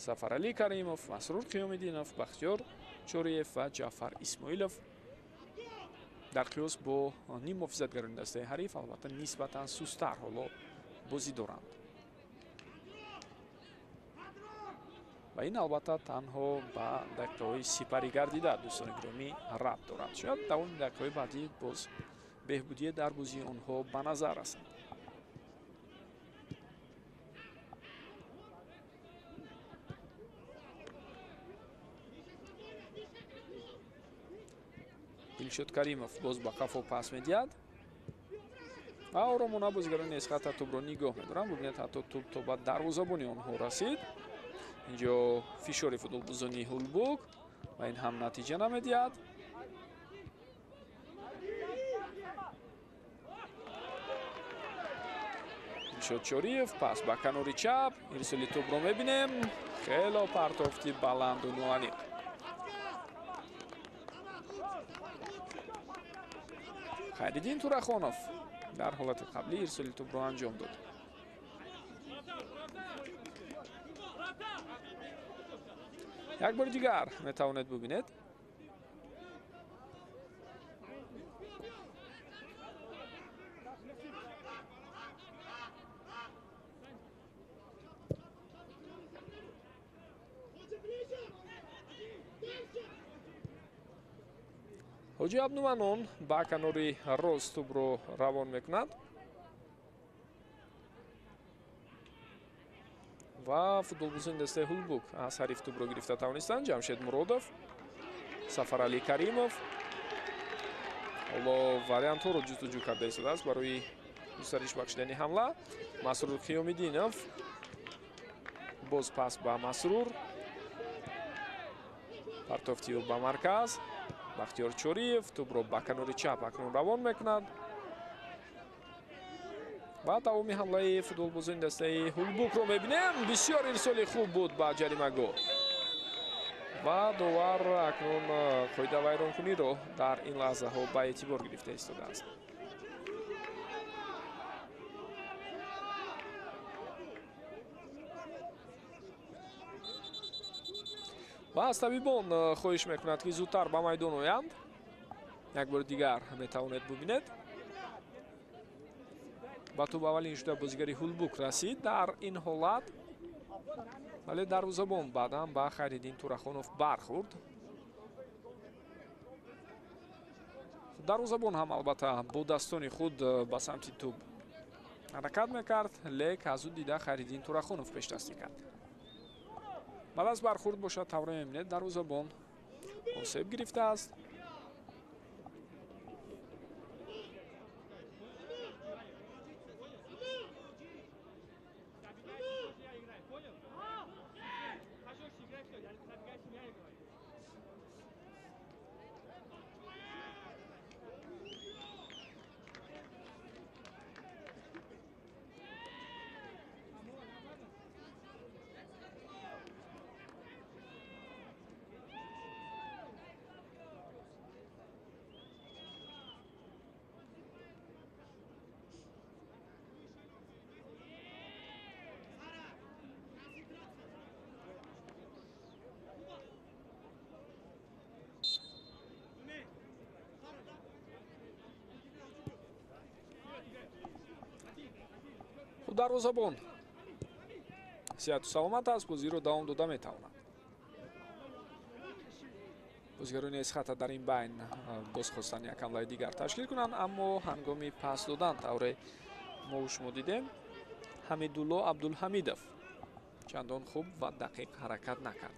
Сафаралӣ Каримов, Масрур Қиёмиддинов, Бахтиёр Чориев ва Ҷаъфар Исмоилов дар қиёс бо ниммуҳофизатгарони дастаи ҳариф албатта нисбатан сусттар ҳоло бозӣ доранд. Ва ин албатта танҳо ба дақиқаҳои сипарӣ гардида, дӯстони гиромӣ, рабт дорад. Шояд давоми дақиқаҳои баъдӣ боз беҳбудие дар бозии онҳо ба назар расад. Дилшод Каримов боз ба қафо пас медиҳад ва оромона бозигарони Эсхата тӯбро нигоҳ медоранд. Бубинед, ҳатто тӯб то ба дарвозабони онҳо расид. Инҷо фишори футболбозони Ҳулбук ва ин ҳам натиҷа намедиҳад. Дилшод Чориев пас ба канори чап, ирсоли тӯбро мебинем. Хело партофти баланду ноаниқ. Хайриддин Турахонов дар ҳолати қаблӣ ирсоли тӯбро анҷом дод. Як бори дигар метавонед бубинед. Ҳоҷи Абдуманон ба канори рост тӯбро равон мекунад ва футболбозони дастаи Ҳулбук аз ҳариф тӯбро гирифта тавонистанд. Ҷамшед Муродов, Сафаралӣ Каримов ҳоло вариантҳоро ҷустуҷӯ карда истодааст барои густариш бахшидани ҳамла. Масрур Қиёмиддинов боз пас ба Масрур, партофти ӯ ба марказ. Бахтиёр Чориев тӯбро ба канори чап акнун равон мекунад ва давоми ҳамлаи футболбозони дастаи Ҳулбукро мебинем. Бисёр ирсоли хуб буд ба ҷаримагоҳ ва довар акнун қоидавайронкуниро дар ин лаҳзаҳо ба эътибор гирифта истодааст. Ва аз табибон хоҳиш мекунад, ки зудтар ба майдон оянд. Як бори дигар метавонед бубинед. Ба тӯб аввалин шуда бозигари Ҳулбук расид дар ин ҳолат, вале дарвозабон баъдан ба Хайриддин Турахонов бархӯрд. Дарвозабон ҳам албатта бо дастони худ ба самти тӯб ҳаракат мекард, лек аз ӯ дида Хайриддин Турахонов пешдастӣ кард. Баъд аз бархӯрд бошад, тавре мебинед, дарвозабон осеб гирифтааст. Дарвозабон сиҳату саломат аст, бозиро давом дода метавонад. Бозигарони Эсхата дар ин байн боз хостанд як ҳамлаи дигар ташкил кунанд, аммо ҳангоми пас додан, тавре мо шумо дидем, Ҳамидулло Абдулҳамидов чандон хуб ва дақиқ ҳаракат накард.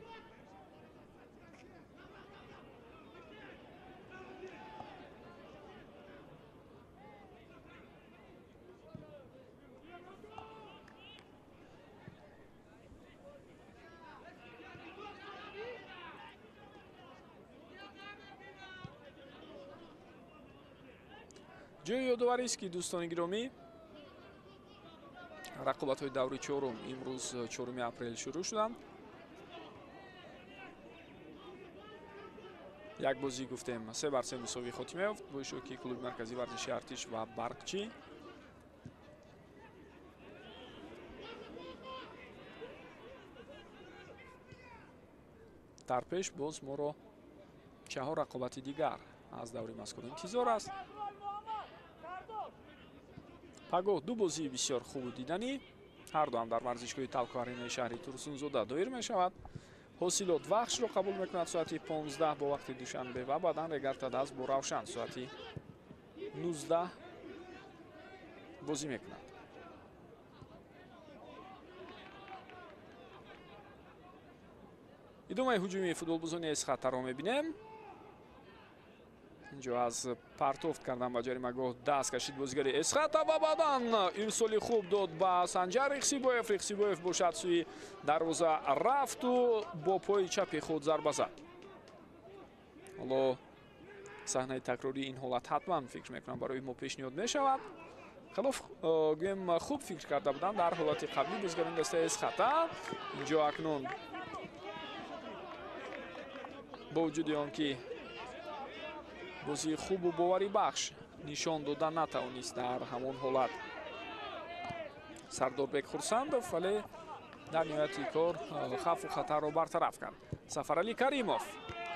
Ҷои ёдоварист, ки дӯстони гиромӣ, рақобатҳои даври чорум имрӯз 4 апрел шурӯъ шуданд. Як бозӣ гуфтем 3-3 мусовӣ хотима ёфт бо иштироки клуби марказии варзиши Артиш ва Барқчӣ. Дар пеш боз моро 4 рақобати дигар аз даври мазкур интизор аст. Пагоҳ ду бозии бисёр хубу диданӣ, ҳар дуам дар варзишгоҳи Талко Аренаи шаҳри Турсунзода доир мешавад. Ҳосилот Вахшро қабул мекунад соати 15 бо вақти Душанбе ва баъдан Регартадаз бо Равшан соати 19 бозӣ мекунад. Идомаи ҳуҷуми футболбозони Эсхатаро мебинем. Инҷо аз партофт кардан ба ҷаримагоҳ даст кашид бозигари Эсхата ва баъдан ирсоли хуб дод ба Санҷар Рихсибоев. Рихсибоев бошад сӯи дарвоза рафту бо пои чапи худ зарба зад. Ҳоло саҳнаи такрории ин ҳолат ҳатман фикр мекунам барои мо пешниҳод мешавад. Хилоф гӯем хуб фикр карда буданд дар ҳолати қаблӣ бозигарони дастаи Эсхата. Инҷо акнун бо вуҷуди он ки бозии хубу боварибахш Нишон дода натавонист дар ҳамон ҳолат Сардорбек Хурсандов, вале дар ниҳояти кор хавфу хатарро бартараф кард. Сафаралӣ Каримов,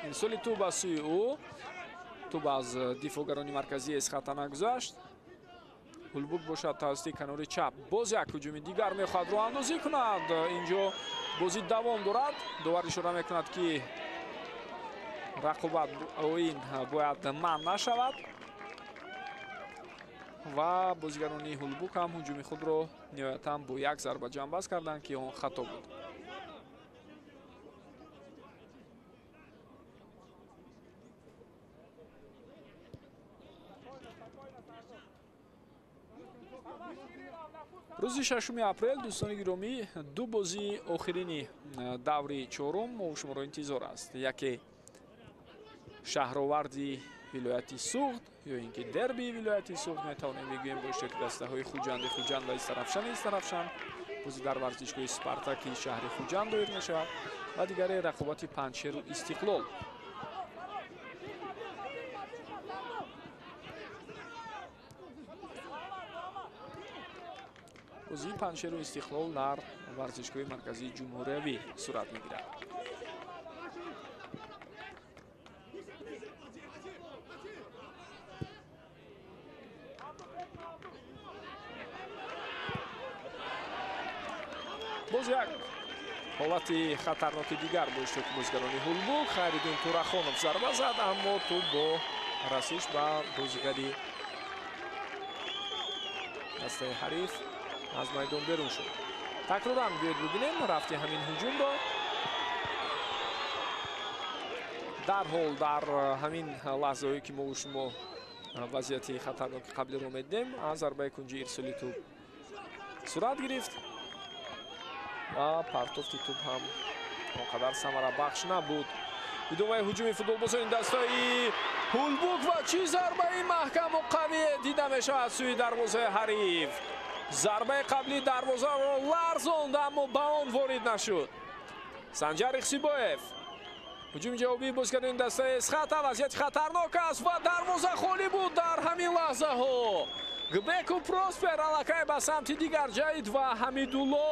ирсоли тӯб аз сӯи ӯ, тӯб аз дифоъгарони марказии Эсхата нагузашт. Ҳулбук бошад тавассути канори чап боз як ҳуҷуми дигар мехоҳад роҳандозӣ кунад. Инҷо бозӣ давом дорад. Довар ишора мекунад, ки рақобат оин бояд манъ нашавад ва бозигарони Ҳулбук ҳам ҳуҷуми худро ниҳоятан бо як зарба ҷамъбаст карданд, ки он хато буд. Рӯзи 6 апрел, дӯстони гиромӣ, ду бозии охирини даври чорум мо шуморо интизор аст. Яке шаҳроварди вилояти Суғд ё ин ки дербии вилояти Суғд метавонем бигӯем, бо иштироки дастаҳои Хуҷанди Хуҷанд ва Истарафшани Истарафшан. Бозӣ дар варзишгоҳи Спартаки шаҳри Хуҷанд доир мешавад ва дигаре рақобати Панҷшеру Истиқлол. Бозии Панҷшеру Истиқлол дар варзишгоҳи марказии ҷумҳуриявӣ сурат мегирад. Боз як ҳолати хатарноки дигар бо иштироки бозигарони Ҳулбук. Хайриддин Турахонов зарба зад, аммо тӯб бо расиш ба бозигари дастаи ҳариф аз майдон берун шуд. Такроран биёед бибинем рафти ҳамин ҳуҷумро. Дарҳол дар ҳамин лаҳзаҳое ки мо шумо вазъияти хатарноки қаблиро медидем, аз зарбаи кунҷи ирсоли тӯб сурат гирифт ва партофти тӯб ҳам он қадар самарабахш набуд. Идомаи ҳуҷуми футболбозони дастаи Ҳулбук ва чӣ зарбаи маҳкаму қавие дида мешавад сӯи дарвозаи ҳариф. Зарбаи қабли дарвозаро ларзонд, аммо ба он ворид нашуд. Санҷар Ихсибоев. Ҳуҷуми ҷавобии бозигарони дастаи Эсхата, вазъияти хатарнок аст ва дарвоза холӣ буд дар ҳамин лаҳзаҳо. Гбеку Проспер аллакай ба самти дигар ҷаҳид ва Ҳамидулло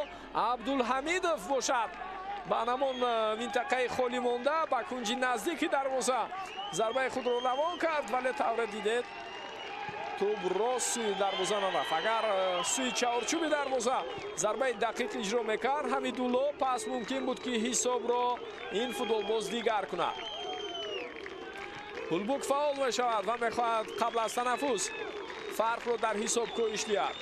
Абдулҳамидов бошад ба ҳамон минтақаи холӣ монда ба кунҷи наздики дарвоза зарбаи худро равон кард, вале тавре дидед тӯб рост сӯи дарвоза нарафт. Агар сӯи чаҳорчӯби дарвоза зарбаи дақиқ иҷро мекард Ҳамидулло, пас мумкин буд, ки ҳисобро ин футболбоз дигар кунад. Ҳулбук фаъол мешавад ва мехоҳад қабл аз танаффус фарқро дар ҳисоб коҳиш диҳад.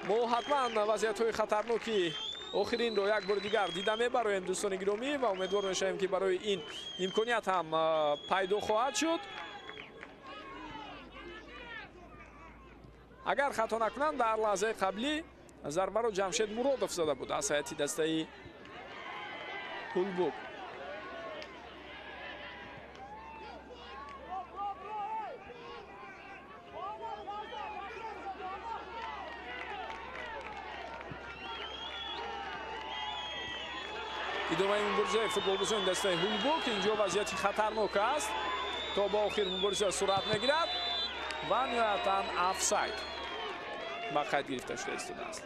Мо ҳатман вазъиятҳои хатарноки охиринро як бори дигар дида мебароем, дӯстони гиромӣ, ва умедвор мешавем, ки барои ин имконият ҳам пайдо хоҳад шуд. Агар хато накунам, дар лаҳзаи қаблӣ зарбаро Ҷамшед Муродов зада буд аз ҳайати дастаи Ҳулбук. Идомаи муборизаи футболбозони дастаи Ҳулбук. Инҷо вазъияти хатарнок аст, то ба охир мубориза сурат мегирад ва ниҳоятан офсайд ба қайд гирифта шуда истодааст.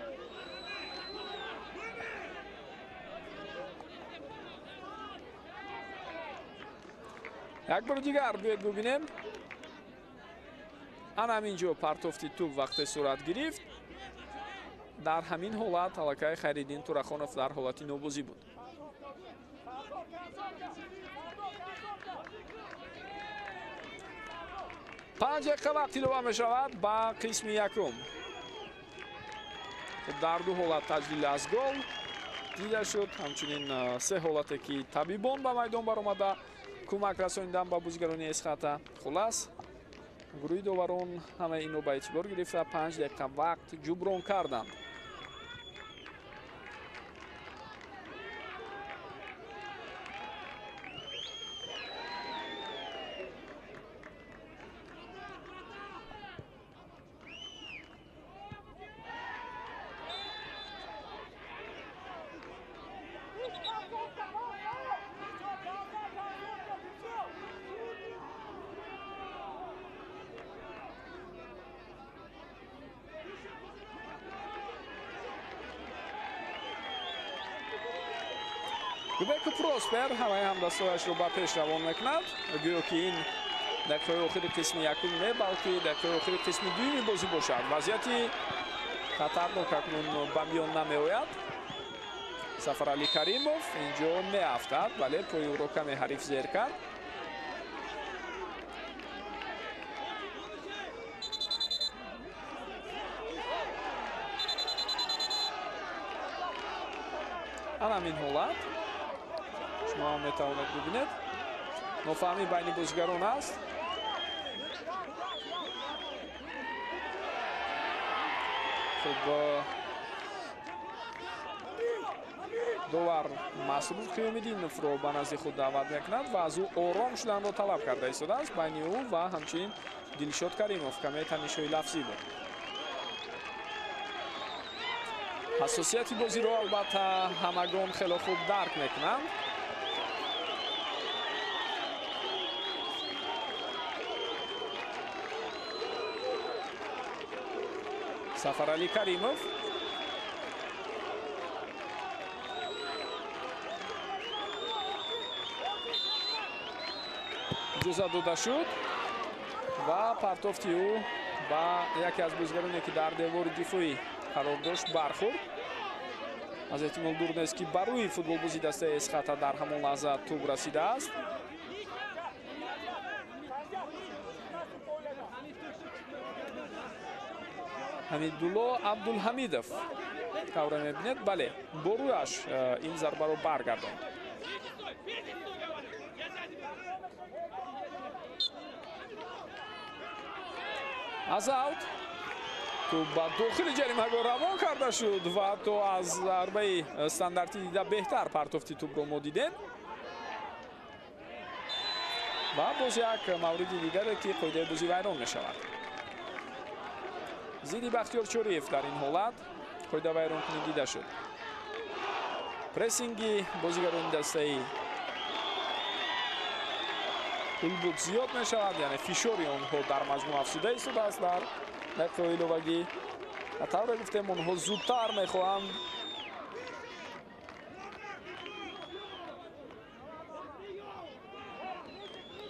Як бори дигар биёед бубинем. Ана ҳамин ҷо партофти тӯб вақте сурат гирифт. Дар ҳамин ҳолат аллакай Хайриддин Турахонов дар ҳолати нобозӣ буд. 5 дақиқа вақт илова мешавад ба қисми якум. Дар ду ҳолат таҷлил аз гол дида шуд, ҳамчунин се ҳолате ки табибон ба майдон баромада кӯмак расонидан ба бозигарони Эсхата. Хулас, гурӯҳи доварон ҳамаи инро ба эътибор гирифта 5 дақиқа вақт ҷуброн карданд. Губеку Проспер ҳамаи ҳамдастҳояшро ба пеш равон мекунад. Гӯё ки ин дақиқаи охири қисми якум не, балки дақиқаи охири қисми дуюми бозӣ бошад. Вазъияти хатарнок акнун ба миён намеояд. Сафаралӣ Каримов инҷо меафтад, вале пои ӯро каме ҳариф зер кард. Ана ҳамин ҳолат шумо ҳам метавонед бибинед. Нофаҳмӣ байни бозигарон аст. Хуб, довар Масрур Қиёмиддиновро ба назди худ даъват мекунад ва аз ӯ ором шуданро талаб карда истодааст. Байни ӯ ва ҳамчунин Дилшод Каримов каме танишҳои лафзӣ буд. Ҳассосияти бозиро албатта ҳамагон хело хуб дарк мекунанд. Сафаралӣ Каримов иҷозат дода шуд ва партофти ӯ ба яке аз бозигароне ки дар девори дифоӣ қарор дошт бархӯрд. Аз эҳтимол дур нест ки ба рӯи футболбози дастаи Эсхата дар ҳамон лаҳза тӯб расидааст. Ҳамидулло Абдулҳамидов тавре мебинед, бале, бо рӯяш ин зарбаро баргардонд. Аз аут тӯб ба дохили ҷаримагоҳ равон карда шуд ва ҳатто аз зарбаи стандартӣ дида беҳтар партофти тӯбро мо дидем. Ва боз як мавриди дигаре ки қоидаи бозӣ вайрон мешавад. Зидди Бахтиёр Чориев дар ин ҳолат қоида вайронкунӣ дида шуд. Прессинги бозигарони дастаи Улбуд зиёд мешавад, яъне фишори онҳо дар маҷмӯъ афзуда истодааст дар дақиқаҳои иловагӣ. Ва тавре гуфтем, онҳо зудтар мехоҳанд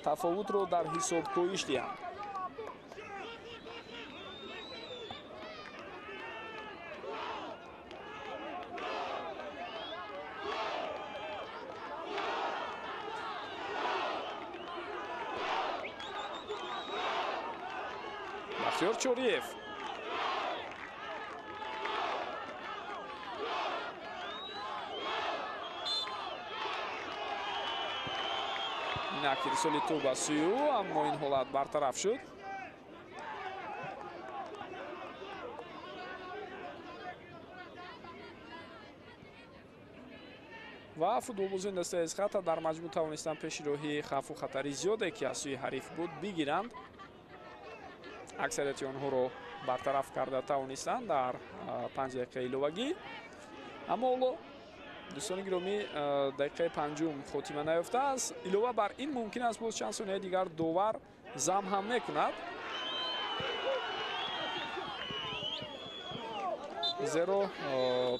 тафовутро дар ҳисоб коҳиш диҳанд. Бахтиёр Чориев инак ирсоли тӯб аз сӯи ӯ, аммо ин ҳолат бартараф шуд. Ва футболбозони дастаи Эсхата дар маҷмӯъ тавонистанд пеши роҳи хавфу хатари зиёде ки аз сӯи ҳариф буд бигиранд. Аксарияти онҳоро бартараф карда тавонистанд дар 5 дақиқаи иловагӣ. Аммо ҳоло дӯстони гиромӣ, дақиқаи панҷум хотима наёфтааст. Илова бар ин мумкин аст боз чанд сонияи дигар довар зам ҳам мекунад, зеро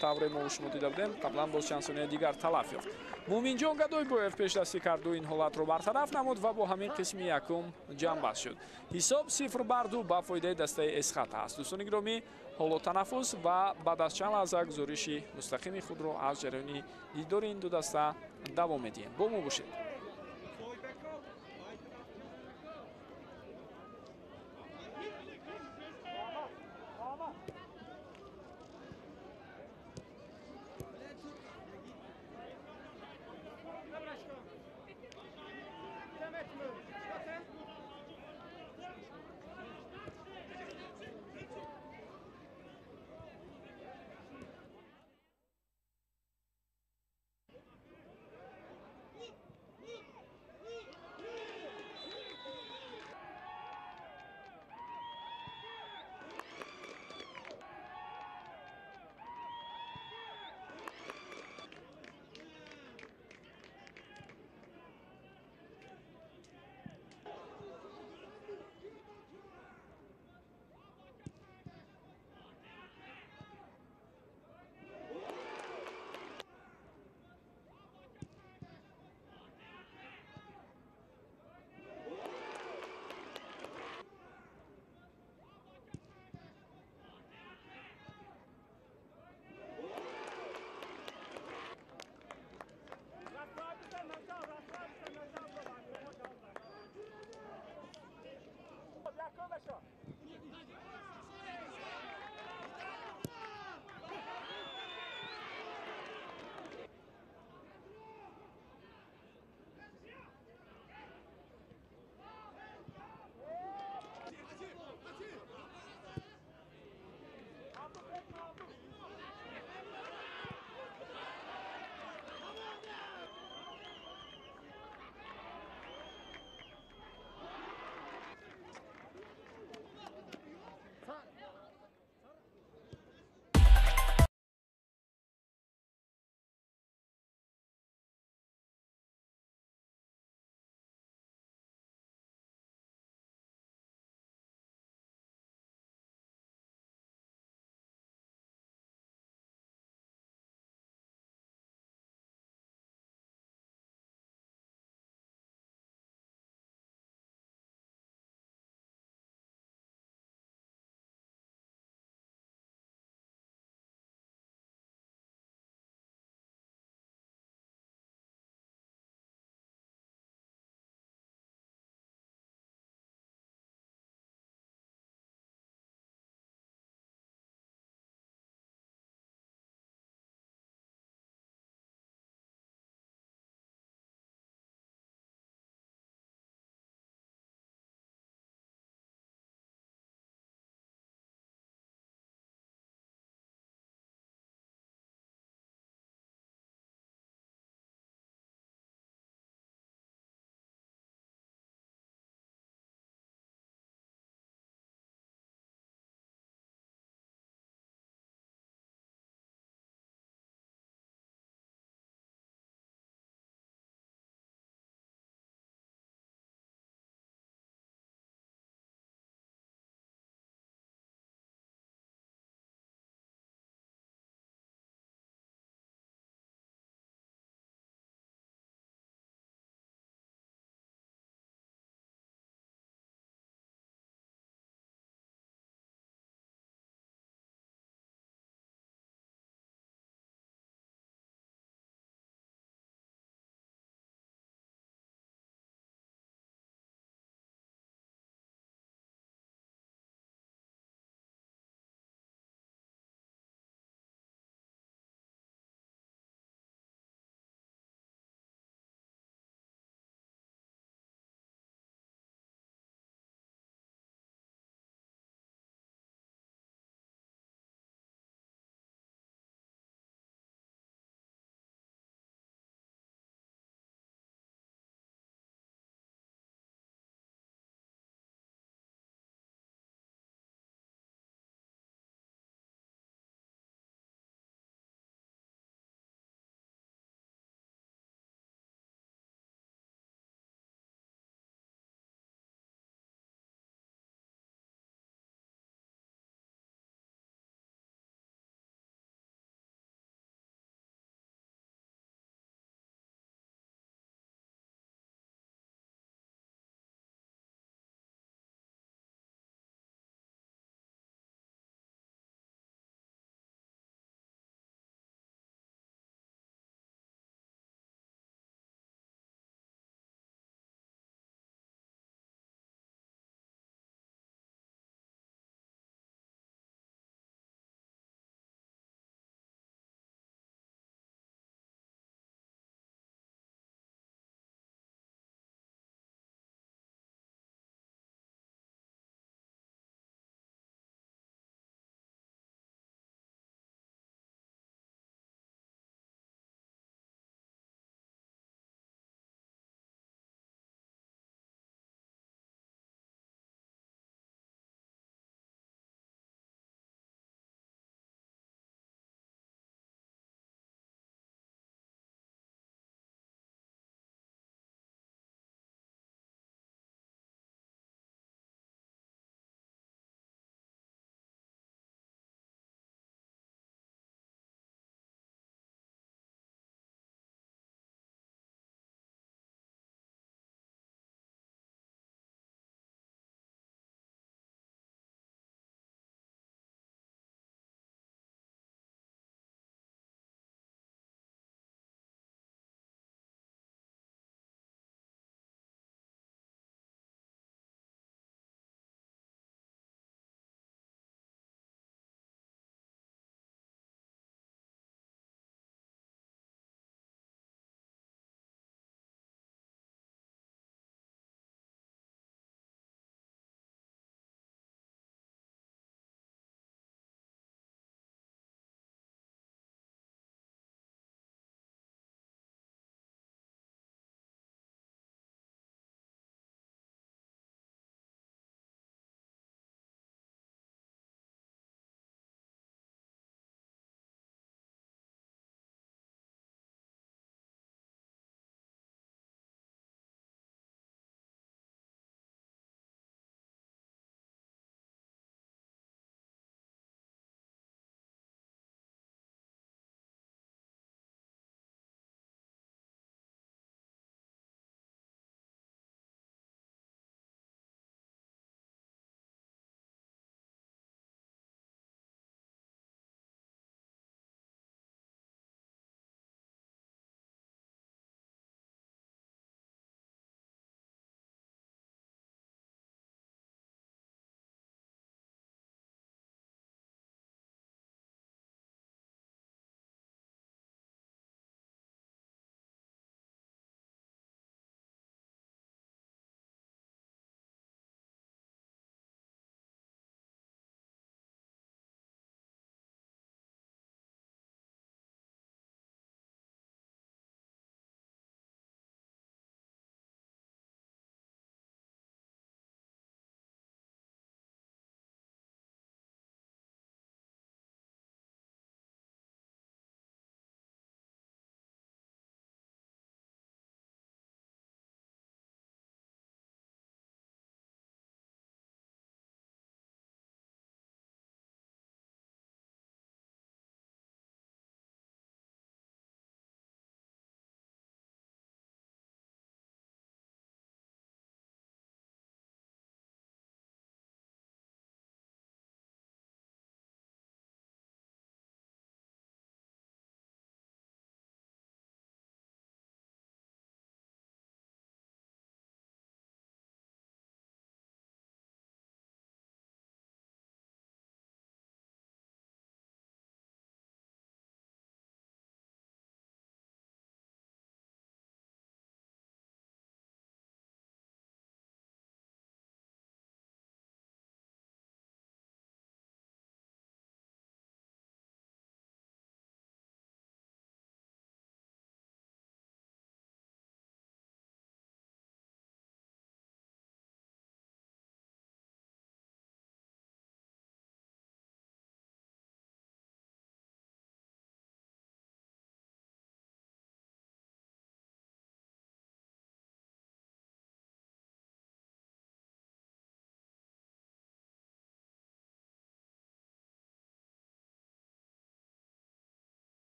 тавре мо шумо дида будем қаблан боз чанд сонияи дигар талаф ёфт. Муминҷон Гадойбоев пешдастӣ карду ин ҳолатро бартараф намуд ва бо ҳамин қисми якум ҷамъбаст шуд. Ҳисоб 0-2 ба фоидаи дастаи Эсхата аст. Дӯстони гиромӣ, ҳоло танаффус ва баъд аз чанд лаҳза гузориши мустақими худро аз ҷараёни дидори ин ду даста давом медиҳем. Бо мо бошед.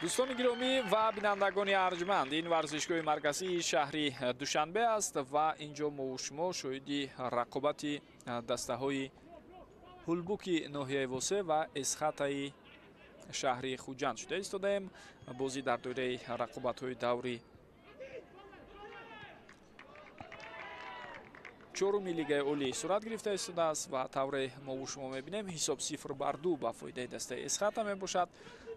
Дӯстони гиромӣ ва бинандагони арҷманд, ин варзишгоҳи марказии шаҳри Душанбе аст ва инҷо мову шумо шоҳиди рақобати дастаҳои Ҳулбуки ноҳияи Восе ва Эсхатаи шаҳри Хуҷанд шуда истодаем. Бозӣ дар доираи рақобатҳои даври чоруми Лигаи Олӣ сурат гирифта истодааст ва тавре мову шумо мебинем, ҳисоб 0-2 ба фоидаи дастаи Эсхата мебошад.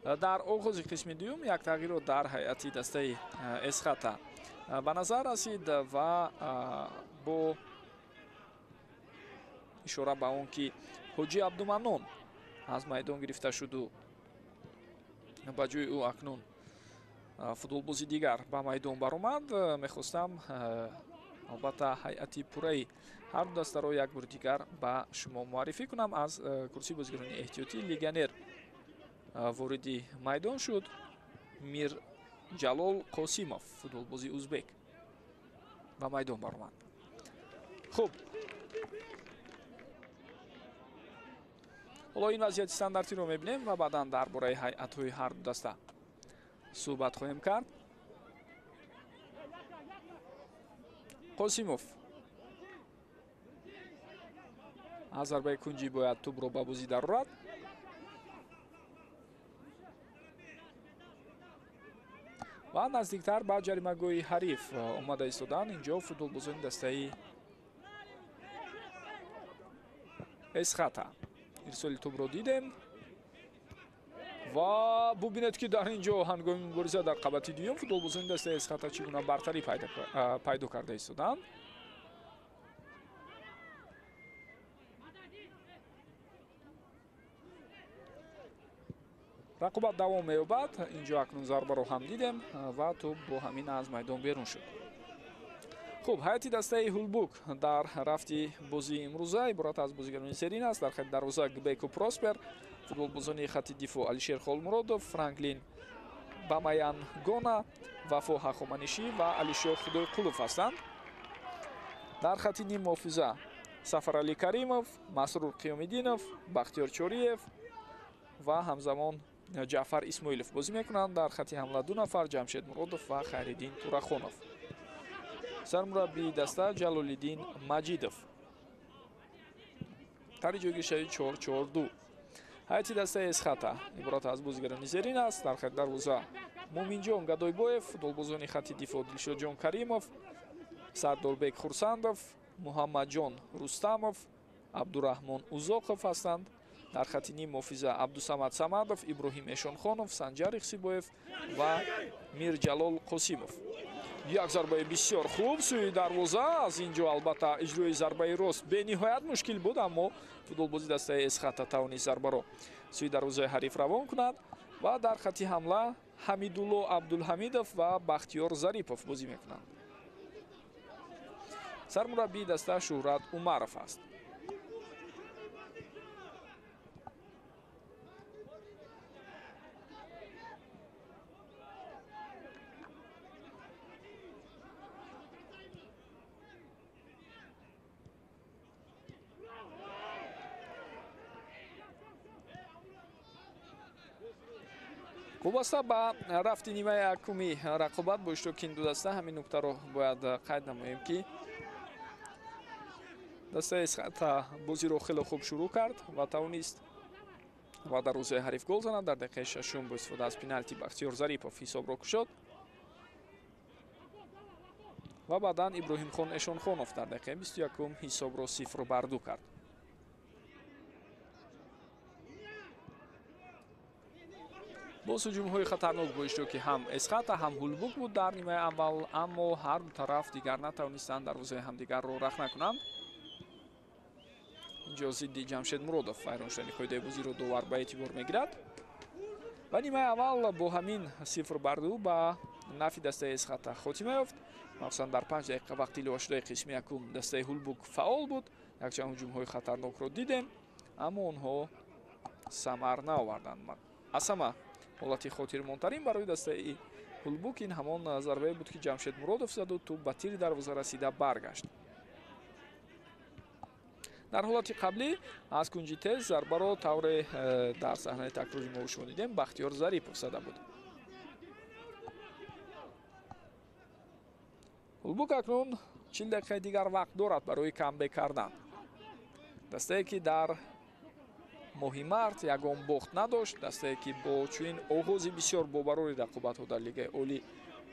Дар оғози қисми дуюм як тағйирро дар ҳайати дастаи Эсхата ба назар расид ва бо ишора ба он ки Ҳоҷи Абдуманнон аз майдон гирифта шуду ба ҷои ӯ акнун футболбози дигар ба майдон баромад, мехостам албатта ҳайати пурраи ҳар ду дастаро як бори дигар ба шумо муаррифӣ кунам. Аз курсии бозигарони эҳтиётӣ легионер вориди майдон шуд Мирҷалол Қосимов, футболбози узбек ба майдон баромад. Хуб, ҳоло ин вазъияти стандартиро мебинем ва баъдан дар бораи ҳайатҳои ҳар ду даста суҳбат хоҳем кард. Қосимов аз зарбаи кунҷӣ бояд тӯбро ба бозӣ дарорад. Ва наздиктар ба ҷаримагоҳи ҳариф омада истодан инҷо футболбозони дастаи Эсхата. Ирсоли тӯбро дидем ва бубинед, ки дар ин ҷо ҳангоми мубориза дар қабати дуюм футболбозони дастаи Эсхата чӣ гуна бартарӣ пайдо карда истоданд. Рақобат давом меёбад. Инҷо акнун зарбаро ҳам дидем ва тӯб бо ҳамин аз майдон берун шуд. Хуб, ҳайати дастаи Ҳулбук дар рафти бозии имрӯза иборат аз бозигарони зерин аст. Дар хати дарвоза Гбеко Проспер, футболбозони хати дифоъ Алишер Холмуродов, Франклин Бамаян Гона, Вафо Ҳахоманишӣ ва Алишер Худойқулов ҳастанд. Дар хати ниммуҳофиза Сафаралӣ Каримов, Масрур Қиёмиддинов, Бахтиёр Чориев ва ҳамзамон Ҷаъфар Исмоилов бозӣ мекунанд. Дар хати ҳамла ду нафар, Ҷамшед Муродов ва Хайриддин Турахонов. Сармураббии даста Ҷалолиддин Маҷидов. Тари ҷойгиршавӣ 4-4-2. Ҳайати дастаи Эсхата иборат аз бозигарони зерин аст. Дар хати дарвоза Муминҷон Гадойбоев, футболбозони хати дифоъ Дилшодҷон Каримов, Сардорбек Хурсандов, Муҳаммадҷон Рустамов, Абдураҳмон Узоқов ҳастанд. Дар хати ниммуҳофиза Абдусамад Самадов, Иброҳим Эшонхонов, Санҷар Ихсибоев ва Мирҷалол Қосимов. Як зарбаи бисёр хуб сӯи дарвоза. Аз ин ҷо албатта иҷрои зарбаи рост бениҳоят мушкил буд, аммо футболбози дастаи Эсхата тавонист зарбаро сӯи дарвозаи ҳариф равон кунад. Ва дар хати ҳамла Ҳамидулло Абдулҳамидов ва Бахтиёр Зарипов бозӣ мекунанд. Сармураббии даста Шӯҳрат Умаров аст. Вобаста ба рафти нимаи якуми рақобат бо иштироки ин ду даста ҳамин нуктаро бояд қайд намоем, ки дастаи Эсхата бозиро хеле хуб шурӯъ кард ва тавонист ва дар рӯзаи ҳариф гол занад. Дар дақиқаи шашум бо истифода аз пеналти Бахтиёр Зарипов ҳисобро кушод ва баъдан Иброҳимхон Эшонхонов дар дақиқаи 21 ҳисобро 0-2 кард. Боз ҳуҷумҳои хатарнок бо иштироки ҳам Эсхата ҳам Ҳулбук буд дар нимаи аввал, аммо ҳар ду тараф дигар натавонистанд дарвозаи ҳамдигарро рахна кунанд. Инҷо зидди Ҷамшед Муродов вайрон шудани қоидаи бозиро довар ба эътибор мегирад ва нимаи аввал бо ҳамин 0-2 ба нафи дастаи Эсхата хотима ёфт. Махсусан дар 5 дақиқа вақти иловашудаи қисми якум дастаи Ҳулбук фаъол буд. Якчанд ҳуҷумҳои хатарнокро дидем, аммо онҳо самар наоварданд. Аз ҳама ҳолати хотирмонтарин барои дастаи Ҳулбук ин ҳамон зарбае буд, ки Ҷамшед Муродов заду тӯб ба тири дарвоза расида баргашт. Дар ҳолати қаблӣ аз кунҷи тез зарбаро тавре дар саҳнаи такрори мо шумо дидем Бахтиёр Зарипов зада буд. Ҳулбук акнун 40 дақиқаи дигар вақт дорад барои камбек кардан. Дастае ки дар моҳи март ягон бохт надошт, дастае ки бо чунин оғози бисёр бобарори рақобатҳо дар Лигаи Олӣ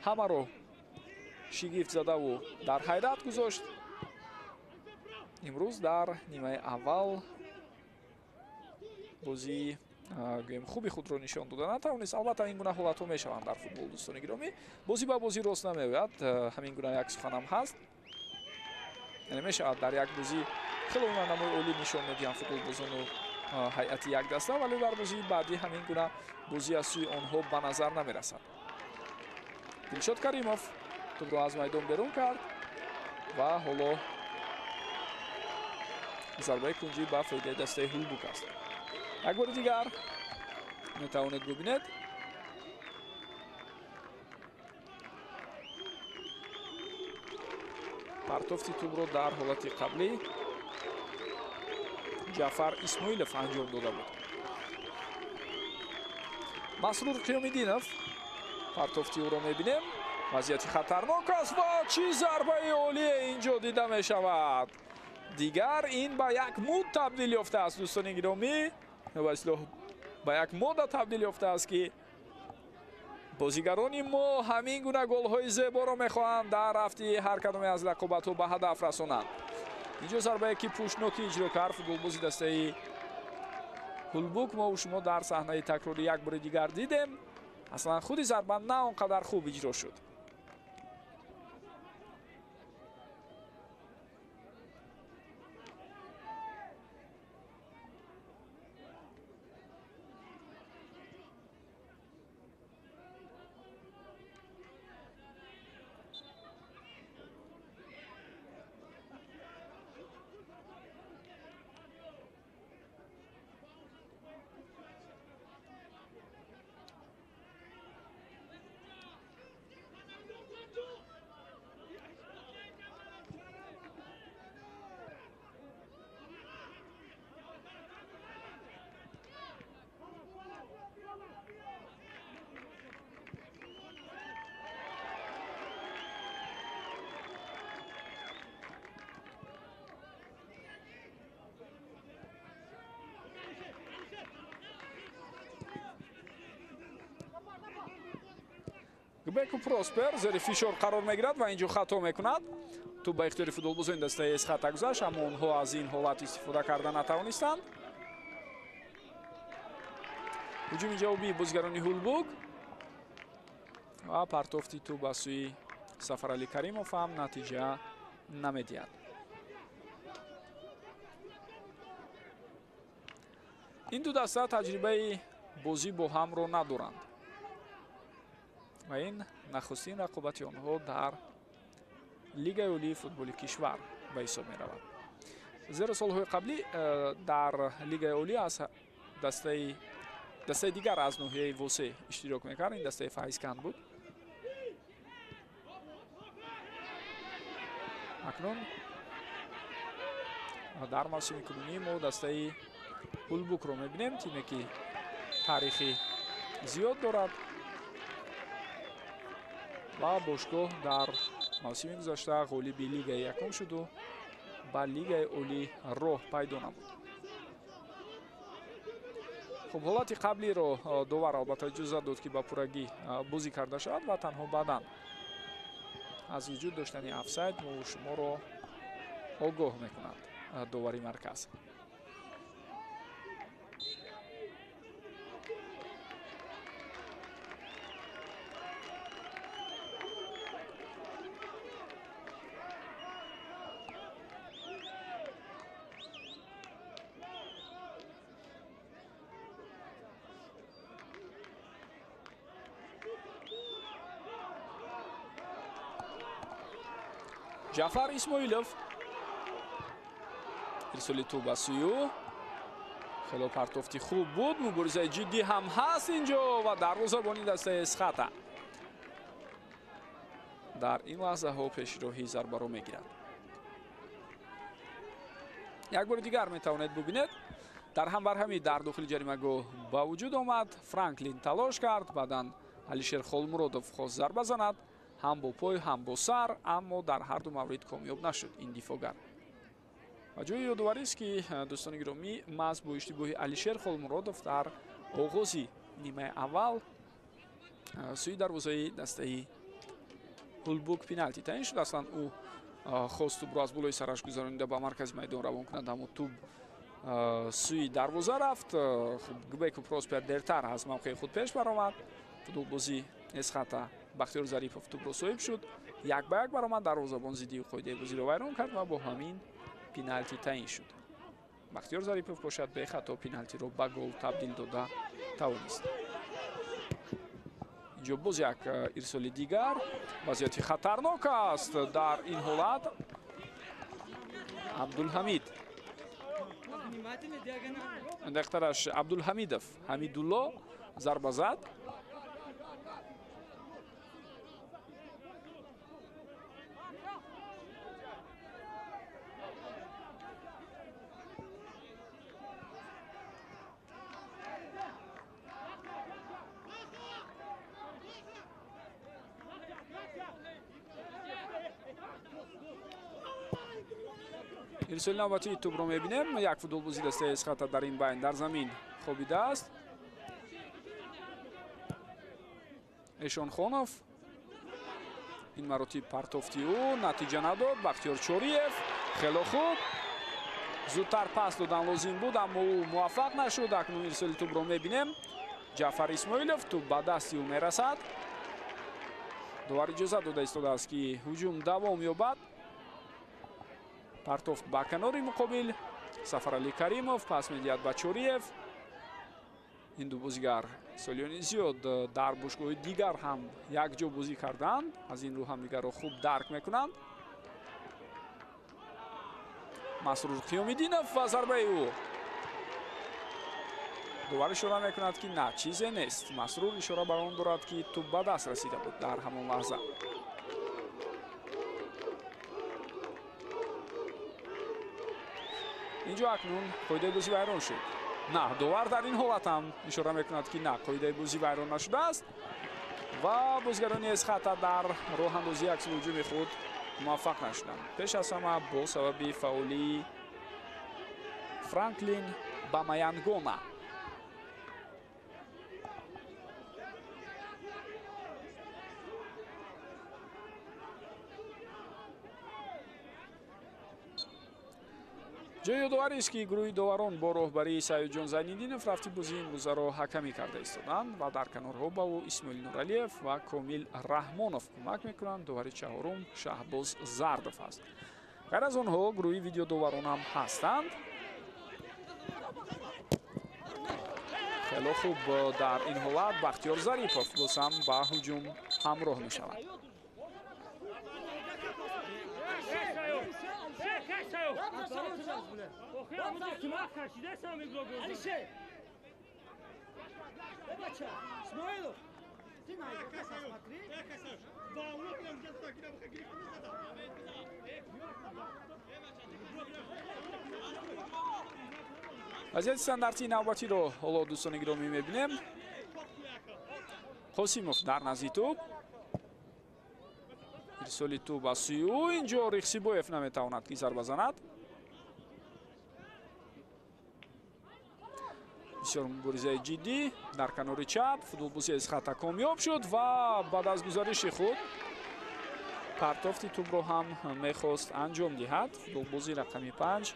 ҳамаро шигифтзадаву дар ҳайрат гузошт, имрӯз дар нимаи аввал бозии гӯем хуби худро нишон дода натавонист. Албатта ин гуна ҳолатҳо мешаванд дар футбол, дӯстони гиромӣ. Бозӣ ба бозӣ рост намеояд, ҳамин гуна як суханам ҳаст. Яъне мешавад дар як бозӣ хеле ҳунарнамои олӣ нишон медиҳанд футболбозону ҳайати як даста, вале дар бозии баъдӣ ҳамин гуна бозӣ аз сӯи онҳо ба назар намерасад. Дилшод Каримов тӯбро аз майдон берун кард ва ҳоло зарбаи кунҷӣ ба фоидаи дастаи Ҳулбук аст. Як бори дигар метавонед бубинед. Партофти тӯбро дар ҳолати қаблӣ Ҷаъфар Исмоилов анҷом дода буд. Масрур Қиёмиддинов партофти ӯро мебинем. Вазъияти хатарнок аст ва чӣ зарбаи олие инҷо дида мешавад. Дигар ин ба як муд табдил ёфтааст, дӯстони гиромӣ. Ба истилоҳ ба як мода табдил ёфтааст, ки бозигарони мо ҳамин гуна голҳои зеборо мехоҳанд дар рафти ҳар кадоме аз рақобатҳо ба ҳадаф расонанд. Инҷо зарбае ки пӯшнокӣ иҷро кард футболбози дастаи Ҳулбук, мо шумо дар саҳнаи такрорӣ як бори дигар дидем. Аслан худи зарба на он қадар хуб иҷро шуд. Гбеку Проспер зери фишор қарор мегирад ва инҷо хато мекунад. Тӯб ба ихтиёри футболбозони дастаи Эсхата гузашт, аммо онҳо аз ин ҳолат истифода карда натавонистанд. Ҳуҷуми ҷавобии бозигарони Ҳулбук ва партофти тӯб ба сӯи Сафаралӣ Каримов ҳам натиҷа намедиҳад. Ин ду даста таҷрибаи бозӣ бо ҳамро надоранд ва ин нахустин рақобати онҳо дар Лигаи Олии футболи кишвар ба ҳисоб меравад. Зеро солҳои қаблӣ дар Лигаи Олӣ аз дастаи дигар аз ноҳияи Восе иштирок мекард. Ин дастаи Файзканд буд. Акнун дар мавсими кунунӣ мо дастаи Ҳулбукро мебинем, тиме ки таърихи зиёд дорад ва бошгоҳ дар мавсими гузашта ғолиби Лигаи якум шуду ба Лигаи Олӣ роҳ пайдо намуд. Хуб, ҳолати қаблиро довар албатта иҷозат дод, ки ба пуррагӣ бозӣ карда шавад ва танҳо баъдан аз вуҷуд доштани офсайд мо шуморо огоҳ мекунад довари марказ. Ҷаъфар Исмоилов ирсоли тӯб ба сӯи ӯ. Хело партофти хуб буд, муборизаи ҷиддӣ ҳам ҳаст инҷо ва дарвозабони дастаи Эсхата дар ин лаҳзаҳо пешроҳи зарбаро мегирад. Як бори дигар метавонед бубинед. Дар ҳамбарҳамӣ дар дохили ҷаримагоҳ ба вуҷуд омад. Франклин талош кард, баъдан Алишер Холмуродов хост зарба занад. Ҳам бо пой, ҳам бо сар, аммо дар ҳар ду маврид комёб нашуд ин дифоъгар. Ва ҷои ёдоварист, ки дӯстони гиромӣ, маҳз бо иштибоҳи Алишер Холмуродов дар оғози нимаи аввал сӯи дарвозаи дастаи Ҳулбук пеналти таъин шуд. Аслан ӯ хост тӯбро аз болои сараш гузаронида ба маркази майдон равон кунад, аммо тӯб сӯи дарвоза рафт. Хуб, Гбеку Проспер дертар аз мавқеи худ пеш баромад. Футболбози Эсхата Бахтиёр Зарипов тӯбро соҳиб шуд, як ба як баромад, дарвозабон зидди қоидаи бозиро вайрон кард ва бо ҳамин пеналти таъин шуд. Бахтиёр Зарипов бошад бехато пеналтиро ба гол табдил дода тавонист. Инҷо боз як ирсоли дигар, вазъияти хатарнок аст дар ин ҳолат. Абдулҳамид, дақтараш Абдулҳамидов Ҳамидулло зарба зад. Ирсоли навбатии тӯбро мебинем. Як футболбози дастаи Эсхата дар ин байн дар замин хобидааст. Эшонхонов ин маротиб партофти ӯ натиҷа надод. Бахтиёр Чориев хело хуб, зудтар пас додан лозим буд, аммо ӯ муваффақ нашуд. Акнун ирсоли тӯбро мебинем. Ҷаъфар Исмоилов, тӯб ба дасти ӯ мерасад. Довар иҷозат дода истодааст, ки ҳуҷум давом ёбад. Партофт ба канори муқобил. Сафаралӣ Каримов пас медиҳад ба Чориев. Ин ду бозигар солиёни зиёд дар бошгоҳи дигар ҳам якҷо бозӣ карданд, аз ин рӯ ҳамдигарро хуб дарк мекунанд. Масрур Қиёмиддинов ва зарбаи ӯ. Довар ишора мекунад, ки на, чизе нест. Масрур ишора бар он дорад, ки тӯб ба даст расида буд дар ҳамон лаҳза. Инҷо акнун қоидаи бозӣ вайрон шуд. На, довар дар ин ҳолат ҳам ишора мекунад, ки на, қоидаи бозӣ вайрон нашудааст ва бозигарони Эсхата дар роҳандозии аксулҳуҷуми худ муваффақ нашуданд. Пеш аз ҳама бо сабаби фаъолии Франклин Бамаянгона. Ҷои ёдоварист, ки гурӯҳи доварон бо роҳбарии Саидҷон Зайниддинов рафти бозии имрӯзаро ҳакамӣ карда истоданд ва дар канорҳо ба ӯ Исмоил Нуралиев ва Комил Раҳмонов кӯмак мекунанд. Довари чаҳорум Шаҳбоз Зардов аст. Ғайр аз онҳо гурӯҳи видеодоварон ҳам ҳастанд. Хело хуб, дар ин ҳолат Бахтиёр Зарипов боз ҳам ба ҳуҷум ҳамроҳ мешавад. Вазъияти стандартии навбатиро ҳоло дӯстони гиромӣ мебинем. Қосимов дар назди тӯб, ирсоли тӯб аз сӯи ӯ. Инҷо Рихсибоев наметавонад, ки зарба занад. Бисёр муборизаи ҷиддӣ дар канори чап. Футболбози Эсхата комёб шуд ва баъд аз гузариши худ партофти тӯбро ҳам мехост анҷом диҳад футболбози рақами 5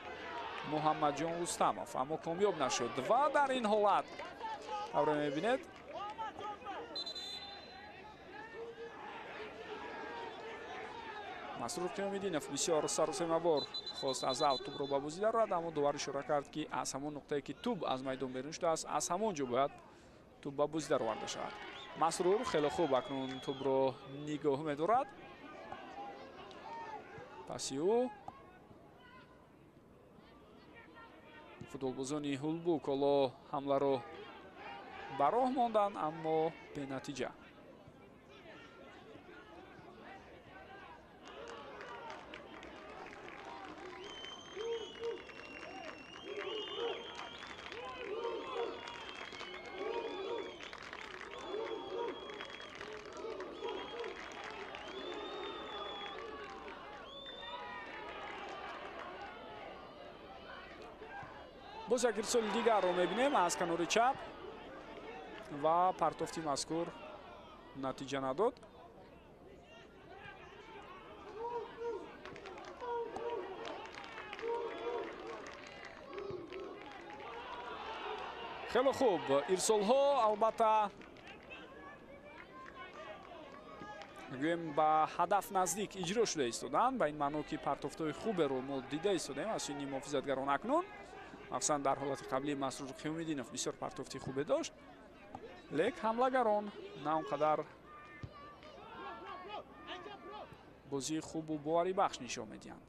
Муҳаммадҷон Рустамов, аммо комёб нашуд. Ва дар ин ҳолат тавре мебинед, Масрур Қиёмиддинов бисёр сарусемабор хост аз авт тӯбро ба бозӣ дарорад, аммо довар ишора кард, ки аз ҳамон нуқтае, ки тӯб аз майдон берун шудааст, аз ҳамон ҷо бояд тӯб ба бозӣ дароварда шавад. Масрур хеле хуб акнун тӯбро нигоҳ медорад. Паси ӯ футболбозони Ҳулбук ҳоло ҳамларо ба роҳ монданд, аммо бенатиҷа. Боз як ирсоли дигарро мебинем аз канори чап ва партофти мазкур натиҷа надод. Хеле хуб, ирсолҳо албатта гӯем ба ҳадаф наздик иҷро шуда истоданд, ба ин маъно ки партофтҳои хуберо мо дида истодаем аз сӯи муҳофизатгарон акнун. Махсусан дар ҳолати қаблӣ Масрур Қиёмиддинов бисёр партофти хубе дошт, лек ҳамлагарон на он қадар бозии хубу боварибахш нишон медиҳанд.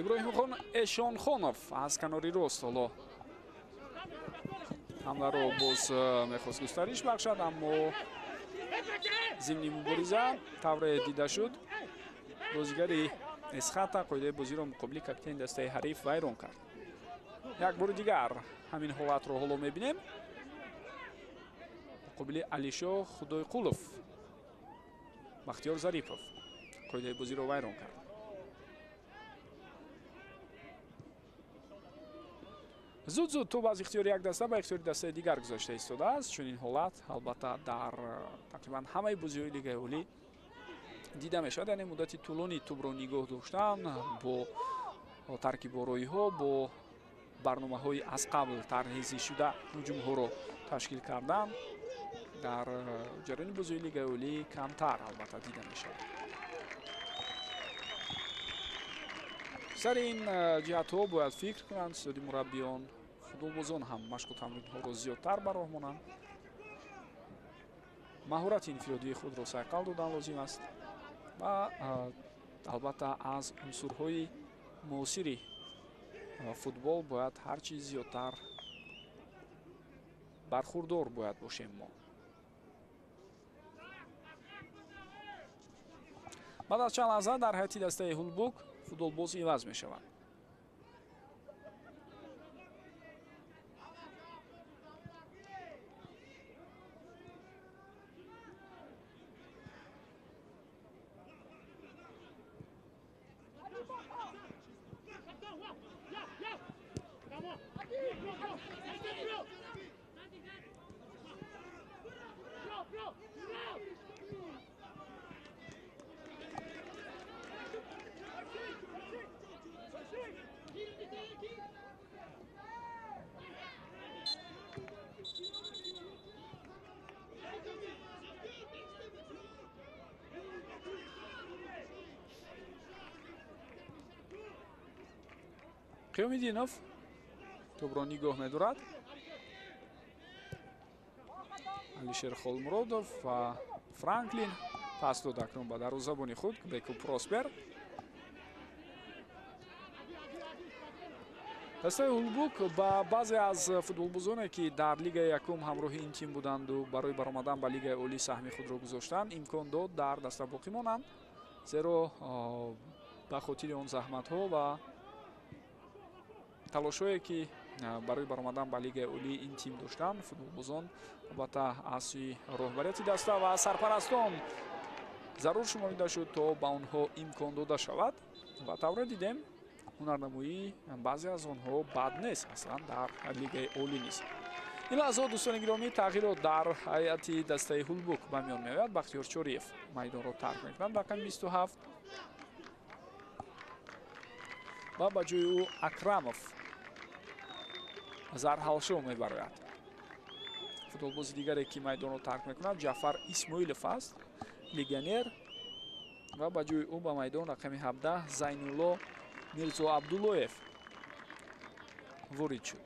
Иброҳимхон Эшонхонов аз канори рост ҳоло ҳамларо боз мехост густариш бахшад, аммо зимни мубориза тавре дида шуд бозигари Эсхата қоидаи бозиро муқобили капитани дастаи ҳариф вайрон кард. Як бори дигар ҳамин ҳолатро ҳоло мебинем. Муқобили Алишо Худойқулов Бахтиёр Зарипов қоидаи бозиро вайрон кард. Зуд-зуд тӯб аз ихтиёри як даста ба ихтиёри дастаи дигар гузашта истодааст. Чунин ҳолат албатта дар тақрибан ҳамаи бозиҳои Лигаи Олӣ дида мешавад. Яъне муддати тӯлонӣ тӯбро нигоҳ доштан бо таркибороиҳо, бо барномаҳои аз қабл тарҳрезишуда ҳуҷумҳоро ташкил кардан дар ҷараёни бозиҳои Лигаи Олӣ камтар албатта дида мешавад. Сари ин ҷиҳатҳо бояд фикр кунанд сиёди мураббиён, футболбозон ҳам машқу тамринҳоро зиёдтар ба роҳ монанд. Маҳорати инфиродии худро сайқал додан лозим аст ва албатта аз унсурҳои муосири футбол бояд ҳар чиз зиёдтар бархурдор бояд бошем мо. Баъд аз чанд лаҳза дар ҳайати дастаи Ҳулбук футболбоз иваз мешавад. Қиёмиддинов тӯбро нигоҳ медорад. Алишер Холмуродов ва Франклин пас дод акнун ба дарвозабони худ Беку Проспер. Дастаи Ҳулбук ба баъзе аз футболбозоне ки дар Лигаи якум ҳамроҳи ин тим буданду барои баромадан ба Лигаи Олӣ саҳми худро гузоштанд, имкон дод дар даста боқӣ монанд, зеро ба хотири он заҳматҳо ва талошҳое ки барои баромадан ба Лигаи Олӣ ин тим доштанд, футболбозон албатта аз сӯи роҳбарияти даста ва сарпарастон зарур шуморида шуд то ба онҳо имкон дода шавад. Ва тавре дидем ҳунарнамоии баъзе аз онҳо бад нест, аслан дар Лигаи Олӣ низ. Ин лаҳзаҳо дӯстони гиромӣ тағйирот дар ҳайати дастаи Ҳулбук ба миён меояд. Бахтиёр Чориев майдонро тарк мекунад рақами 27 ва ба ҷои ӯ Акрамов Зарҳалшо мебарояд. Футболбози дигаре ки майдонро тарк мекунад Ҷаъфар Исмоилов аст, легионер, ва ба ҷои ӯ ба майдон рақами 17 Зайнулло Мирзо Абдуллоев ворид шуд.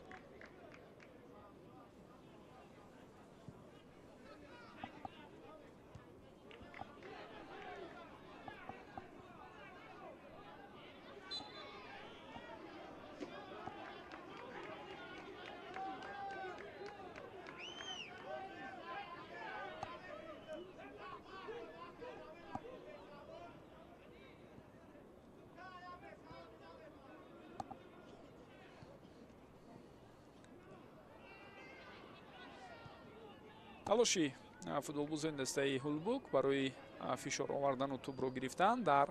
Талоши футболбозони дастаи Ҳулбук барои фишор овардану тӯбро гирифтан дар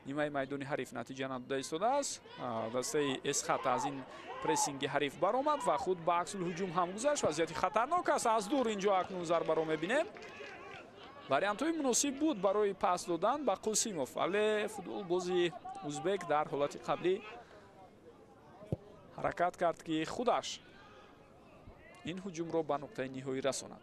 нимаи майдони ҳариф натиҷа надода истодааст. Дастаи Эсхата аз ин прессинги ҳариф баромад ва худ ба аксулҳуҷум ҳам гузашт. Вазъияти хатарнок аст. Аз дур инҷо акнун зарбаро мебинем. Вариантҳои муносиб буд барои пас додан ба Қосимов, вале футболбози узбек дар ҳолати қаблӣ ҳаракат кард, ки худаш ин ҳуҷумро ба нуқтаи ниҳоӣ расонад.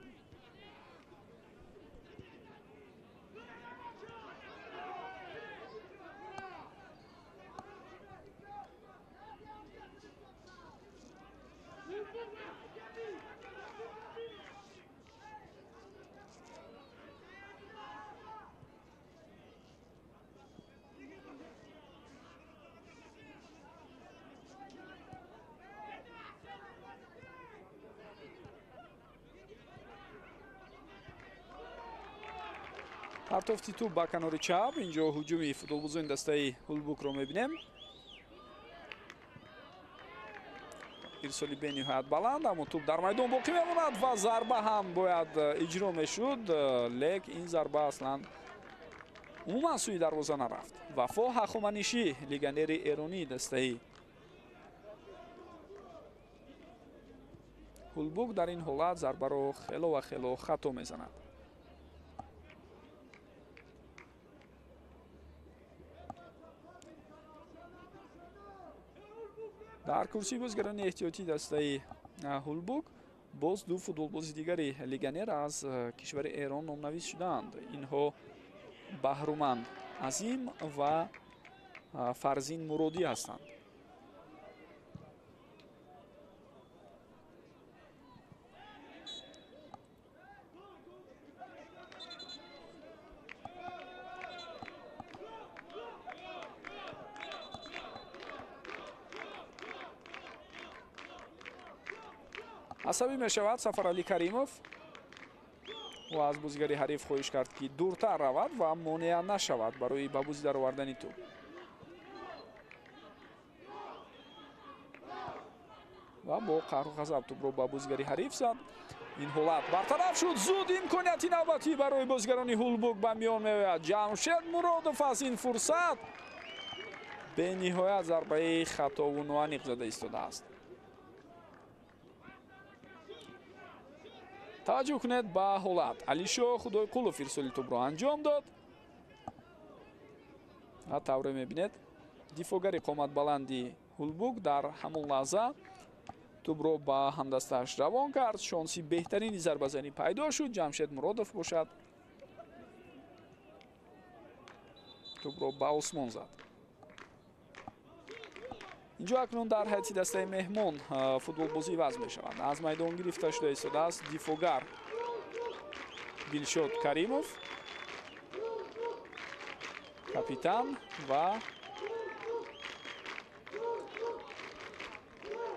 Партофти тӯб ба канори чап. Инҷо ҳуҷуми футболбозони дастаи Ҳулбукро мебинем. Ирсоли бениҳоят баланд, аммо тӯб дар майдон боқӣ мемонад ва зарба ҳам бояд иҷро мешуд, лек ин зарба аслан умуман сӯи дарвоза нарафт. Вафо Ҳахоманишӣ, легионери эронии дастаи Ҳулбук, дар ин ҳолат зарбаро хело ва хело хато мезанад. Дар курсии бозигарони эҳтиётии дастаи Ҳулбук боз ду футболбози дигари легионер аз кишвари Эрон номнавис шудаанд. Инҳо Баҳруманд Азим ва Фарзин Муродӣ ҳастанд. Асабӣ мешавад Сафаралӣ Каримов. Ӯ аз бозигари ҳариф хоҳиш кард, ки дуртар равад ва монеа нашавад барои ба бозӣ даровардани тӯб. Ва бо қаҳру ғазаб тӯбро ба бозигари ҳариф зад. Ин ҳолат бартараф шуд. Зуд имконияти навбатӣ барои бозигарони Ҳулбук ба миён меояд. Ҷамшед Муродов аз ин фурсат бениҳоят зарбаи хатову ноаниқ зада истодааст. Таваҷҷӯҳ кунед ба ҳолат. Алишо Худойқулов ирсоли тӯбро анҷом дод. Ва тавре мебинед, дифогари қоматбаланди Ҳулбук дар ҳамон лаҳза тӯбро ба ҳамдастааш равон кард. Шонси беҳтарини зарбазанӣ пайдо шуд. Ҷамшед Муродов бошад тӯбро ба осмон зад. Инҷо акнун дар ҳайати дастаи меҳмон футболбозӣ иваз мешавад. Аз майдон гирифта шуда истодааст дифогар Дилшод Каримов, капитан, ва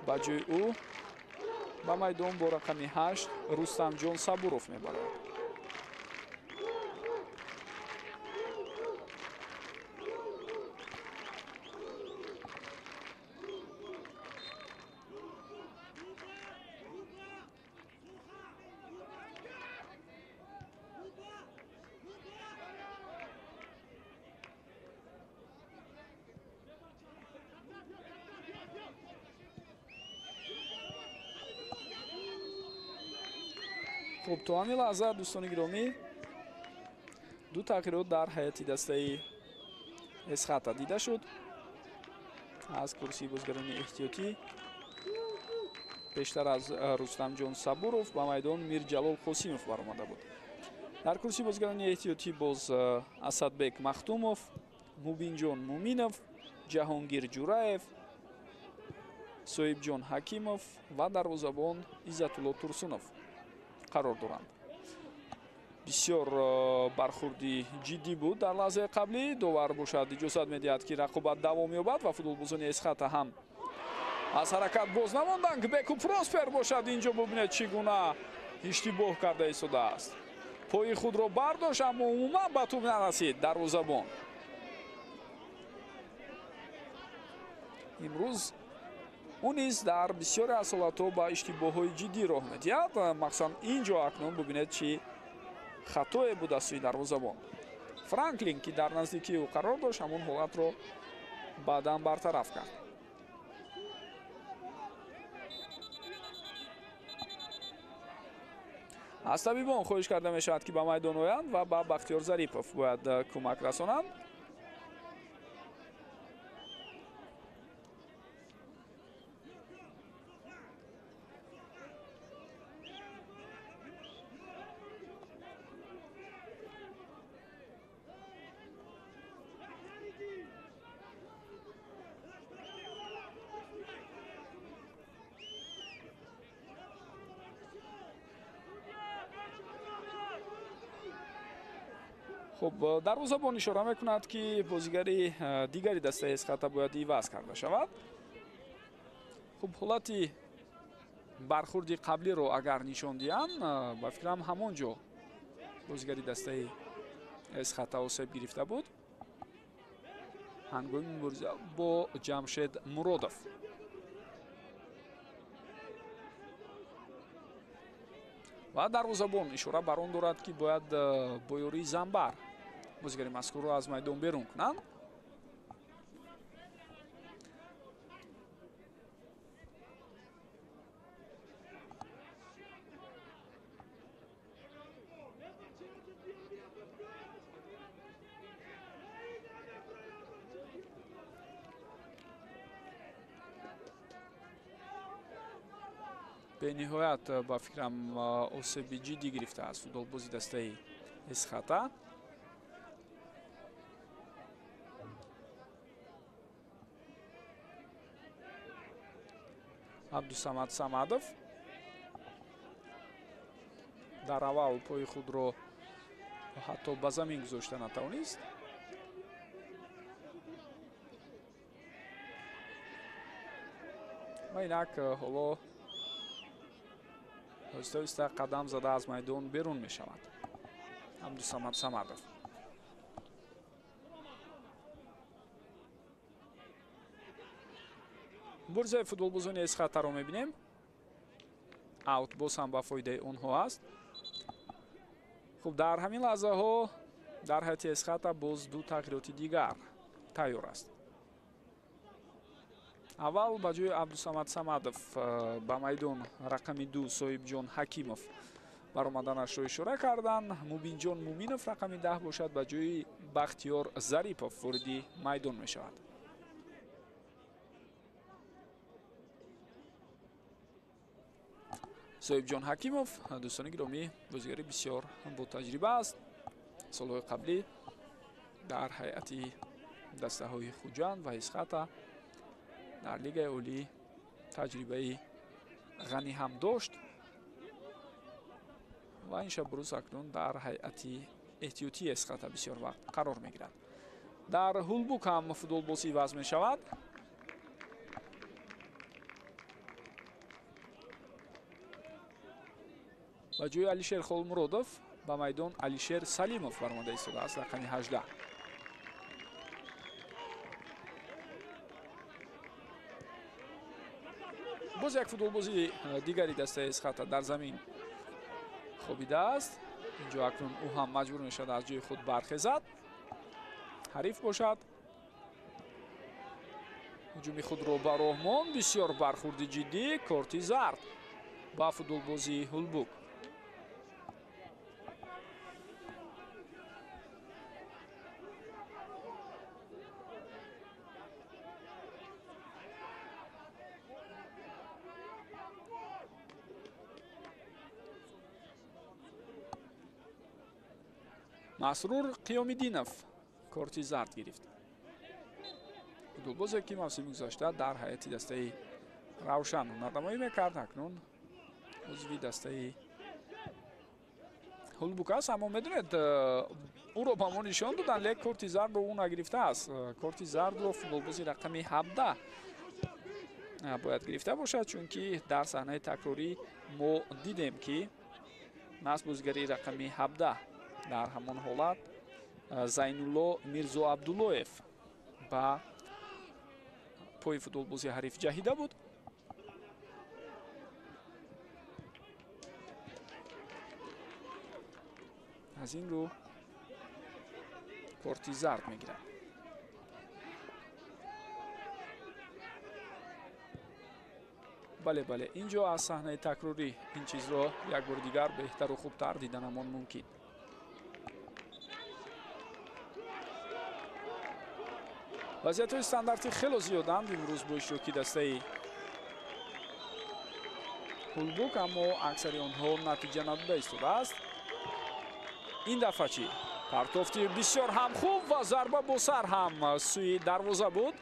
ба ҷои ӯ ба майдон бо рақами 8 Рустамҷон Сабуров мебарад. Хуб, то ҳамин лаҳза, дӯстони гиромӣ, ду тағйирот дар ҳайати дастаи Эсхата дида шуд. Аз курсии бозигарони эҳтиётӣ пештар аз Рустамҷон Сабуров ба майдон Мирҷалол Қосимов баромада буд. Дар курсии бозигарони эҳтиётӣ боз Асадбек Махтумов, Мубинҷон Муминов, Ҷаҳонгир Ҷураев, Соҳибҷон Ҳакимов ва дарвозабон Иззатулло Турсунов қарор доранд. Бисёр бархурди ҷиддӣ буд дар лаҳзаи қаблӣ. Довар бошад иҷозат медиҳад, ки рақобат давом ёбад ва футболбозони Эсхата ҳам аз ҳаракат боз намонданд. Беку Проспер бошад инҷо бубинед чӣ гуна иштибоҳ карда истодааст. Пои худро бардошт, аммо умуман ба тӯб нарасид дарвозабон. Имрӯз Ӯ низ дар бисёре аз ҳолатҳо ба иштибоҳҳои ҷиддӣ роҳ медиҳад. Махсусан ин ҷо акнун бубинед, чӣ хатое буд аз сӯи дарвозабон. Франклин, ки дар наздикии ӯ қарор дошт, ҳамон ҳолатро баъдан бартараф кард. Аз табибон хоҳиш карда мешавад, ки ба майдон оянд ва ба Бахтиёр Зарипов бояд кӯмак расонанд. Хуб, дарвозабон ишора мекунад, ки бозигари дигари дастаи Эсхата бояд иваз карда шавад. Хуб, ҳолати бархурди қаблиро агар нишон диҳам, ба фикрам ҳамон ҷо бозигари дастаи Эсхата осеб гирифта буд ҳангоми мубориза бо Ҷамшед Муродов. Ва дарвозабон ишора бар он дорад, ки бояд бо ёрии занбар бозигари мазкурро аз майдон берун кунанд. Бениҳоят ба фикрам осеби ҷиддӣ гирифтааст футболбози дастаи Эсхата. Абдусамад Самадов дар аввал пои худро ҳатто ба замин гузошта натавонист. Ва инак ҳоло оҳиста оҳиста қадам зада аз майдон берун мешавад Абдусамад Самадов. Муборизаи футболбозони Эсхатаро мебинем. Аут боз ҳам ба фоидаи онҳо аст. Хуб, дар ҳамин лаҳзаҳо дар ҳайати Эсхата боз ду тағйироти дигар тайёр аст. Аввал ба ҷои Абдусамад Самадов ба майдон рақами 2 Соҳибҷон Ҳакимов баромаданашро ишора карданд. Мубинҷон Муминов рақами 10 бошад, ба ҷои Бахтиёр Зарипов вориди майдон мешавад. Соҳибҷон Ҳакимов, дӯстони гиромӣ, бозигари бисёр ботаҷриба аст. Солҳои қаблӣ дар ҳайати дастаҳои Хуҷанд ва Эсхата дар Лигаи Олӣ таҷрибаи ғанӣ ҳам дошт ва ин шабрӯз акнун дар ҳайати эҳтиётии Эсхата бисёр вақт қарор мегирад. Дар Ҳулбук ҳам футболбозӣ иваз мешавад. Ба ҷои Алишер Холмуродов ба майдон Алишер Салимов баромада истодааст, рақами 18. Боз як футболбози дигари дастаи Эсхата дар замин хобидааст. Инҷо акнун ӯ ҳам маҷбур мешавад аз ҷои худ бархезад. Ҳариф бошад. Ҳуҷуми худро ба роҳ монд. Бисёр бархурди ҷиддӣ, корти зард ба футболбози Ҳулбук. Масрур Қиёмиддинов корти зард гирифт. Футболбозе, ки мавсими гузашта дар ҳайати дастаи Равшан ҳунарнамоӣ мекард, акнун узви дастаи Ҳулбук аст. Аммо медонед, ӯро ба мо нишон доданд, лек корти зардро ӯ нагирифтааст. Корти зардро футболбози рақами 17 бояд гирифта бошад, чунки дар саҳнаи такрорӣ мо дидем, ки маҳз бозигари рақами 17 дар ҳамон ҳолат Зайнулло Мирзоабдуллоев ба пои футболбози ҳариф ҷаҳида буд. Аз ин рӯ корти зард мегирад. Бале, бале, инҷо аз саҳнаи такрорӣ ин чизро як бори дигар беҳтару хубтар диданамон мумкин. Вазъиятҳои стандартӣ хело зиёданд имрӯз бо иштироки дастаи Ҳулбук, аммо аксари онҳо натиҷа надода истодааст. Ин дафъа чӣ? Партофти бисёр ҳам хуб ва зарба бо сар ҳам сӯи дарвоза буд.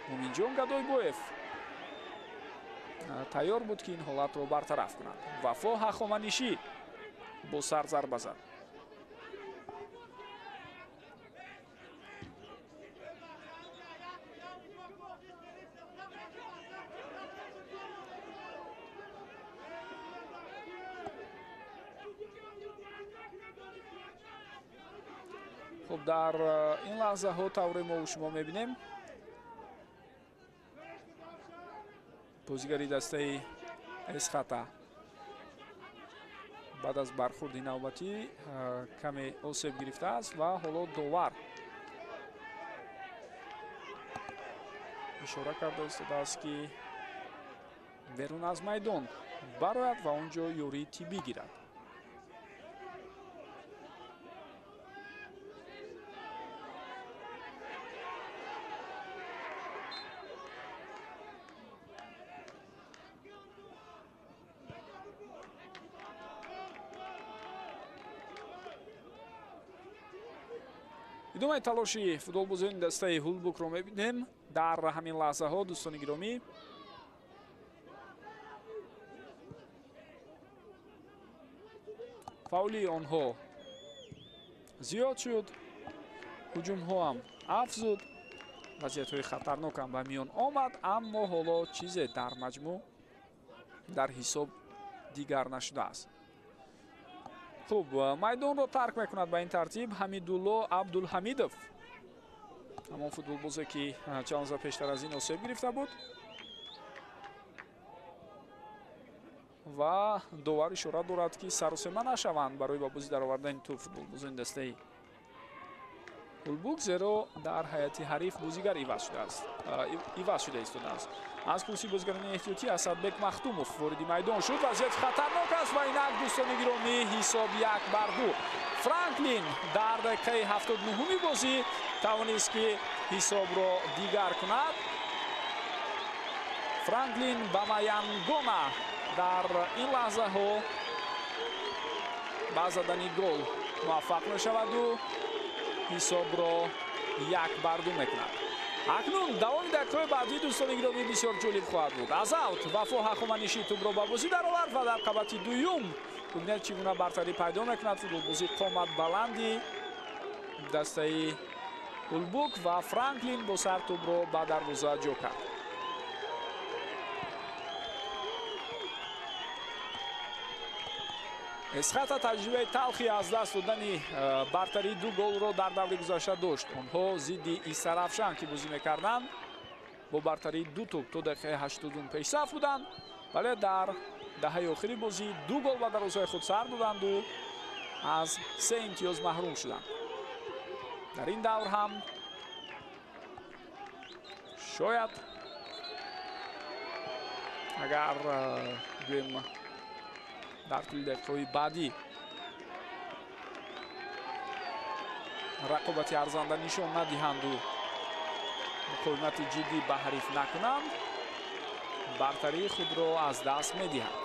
Муминҷон Гадойбоев тайёр буд, ки ин ҳолатро бартараф кунад. Вафо Ҳахоманишӣ бо сар зарба зад. Хуб, дар ин лаҳзаҳо тавре мо шумо мебинем, бозигари дастаи Эсхата баъд аз бархурди навбатӣ каме осеб гирифтааст ва ҳоло довар ишора карда истодааст, ки берун аз майдон барояд ва он ҷо ёрии тиббӣ гирад. Идомаи талоши футболбозони дастаи Ҳулбукро мебинем дар ҳамин лаҳзаҳо, дӯстони гиромӣ. Фаулии онҳо зиёд шуд, ҳуҷумҳо ҳам афзуд, вазъиятҳои хатарнок ҳам ба миён омад, аммо ҳоло чизе дар маҷмӯъ дар ҳисоб дигар нашудааст. Хуб, майдонро тарк мекунад ба ин тартиб Ҳамидулло Абдулҳамидов, ҳамон футболбозе, ки чанд лаҳза пештар аз ин осеб гирифта буд, ва довар ишора дорад, ки саросема нашаванд барои ба бозӣ даровардани тӯб футболбозони дастаи Ҳулбук, зеро дар ҳайати ҳариф бозигар иваз шуда истодааст. Аз курсии бозигарони эҳтиётӣ Асадбек Махтумов вориди майдон шуд. Вазъияти хатарнок аст ва инак, дӯстони гиромӣ, ҳисоб 1-2. Франклин дар дақиқаи 79-уми бозӣ тавонист, ки ҳисобро дигар кунад. Франклин Бамаянгона дар ин лаҳзаҳо ба задани гол муваффақ мешаваду ҳисобро 1-2 мекунад. Акнун давоми дақиқаҳои баъдӣ, дӯстони гиромӣ, бисёр ҷолиб хоҳад буд. Аз аут Вафо Ҳахоманишӣ тӯбро ба бозӣ даровард ва дар қабати дуюм бубинед чӣ гуна бартарӣ пайдо мекунад футболбози қоматбаланди дастаи Ҳулбук ва Франклин бо сар тӯбро ба дарвоза ҷо кард. Эсхата таҷрибаи талхи аз даст додани бартарии 2 голро дар даври гузашта дошт. Онҳо зидди Истаравшан, ки бозӣ мекарданд, бо бартарии 2 тӯб то дақиқаи 80 пешсаф буданд, вале дар даҳаи охири бозӣ 2 гол ба дарвозаи худ сар доданду аз 3 имтиёз маҳрум шуданд. Дар ин давр ҳам шояд агар гӯем дар тӯли дақиқаҳои баъдӣ рақобати арзанда нишон надиҳанду муқовимати ҷиддӣ ба ҳариф накунанд, бартарии худро аз даст медиҳанд.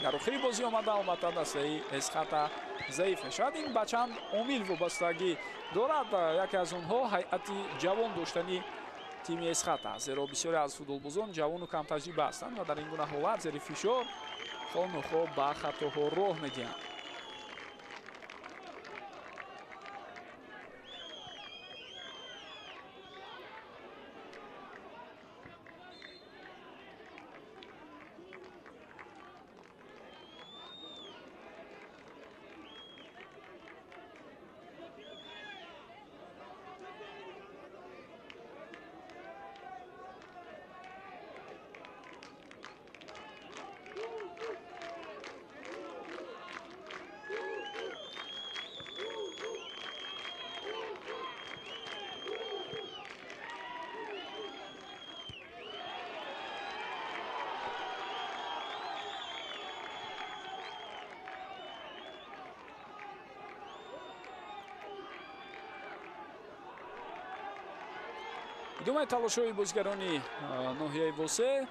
Дар охири бозӣ омада албатта дастаи Эсхата заиф мешавад. Ин ба чанд омил вобастагӣ дорад. Яке аз онҳо ҳайати ҷавон доштани тими Эсхата, зеро бисёре аз футболбозон ҷавону камтаҷриба ҳастанд ва дар ин гуна ҳолат зери фишор хонухо ба хатоҳо роҳ медиҳанд. Идомаи талошҳои бозигарони ноҳияи Восе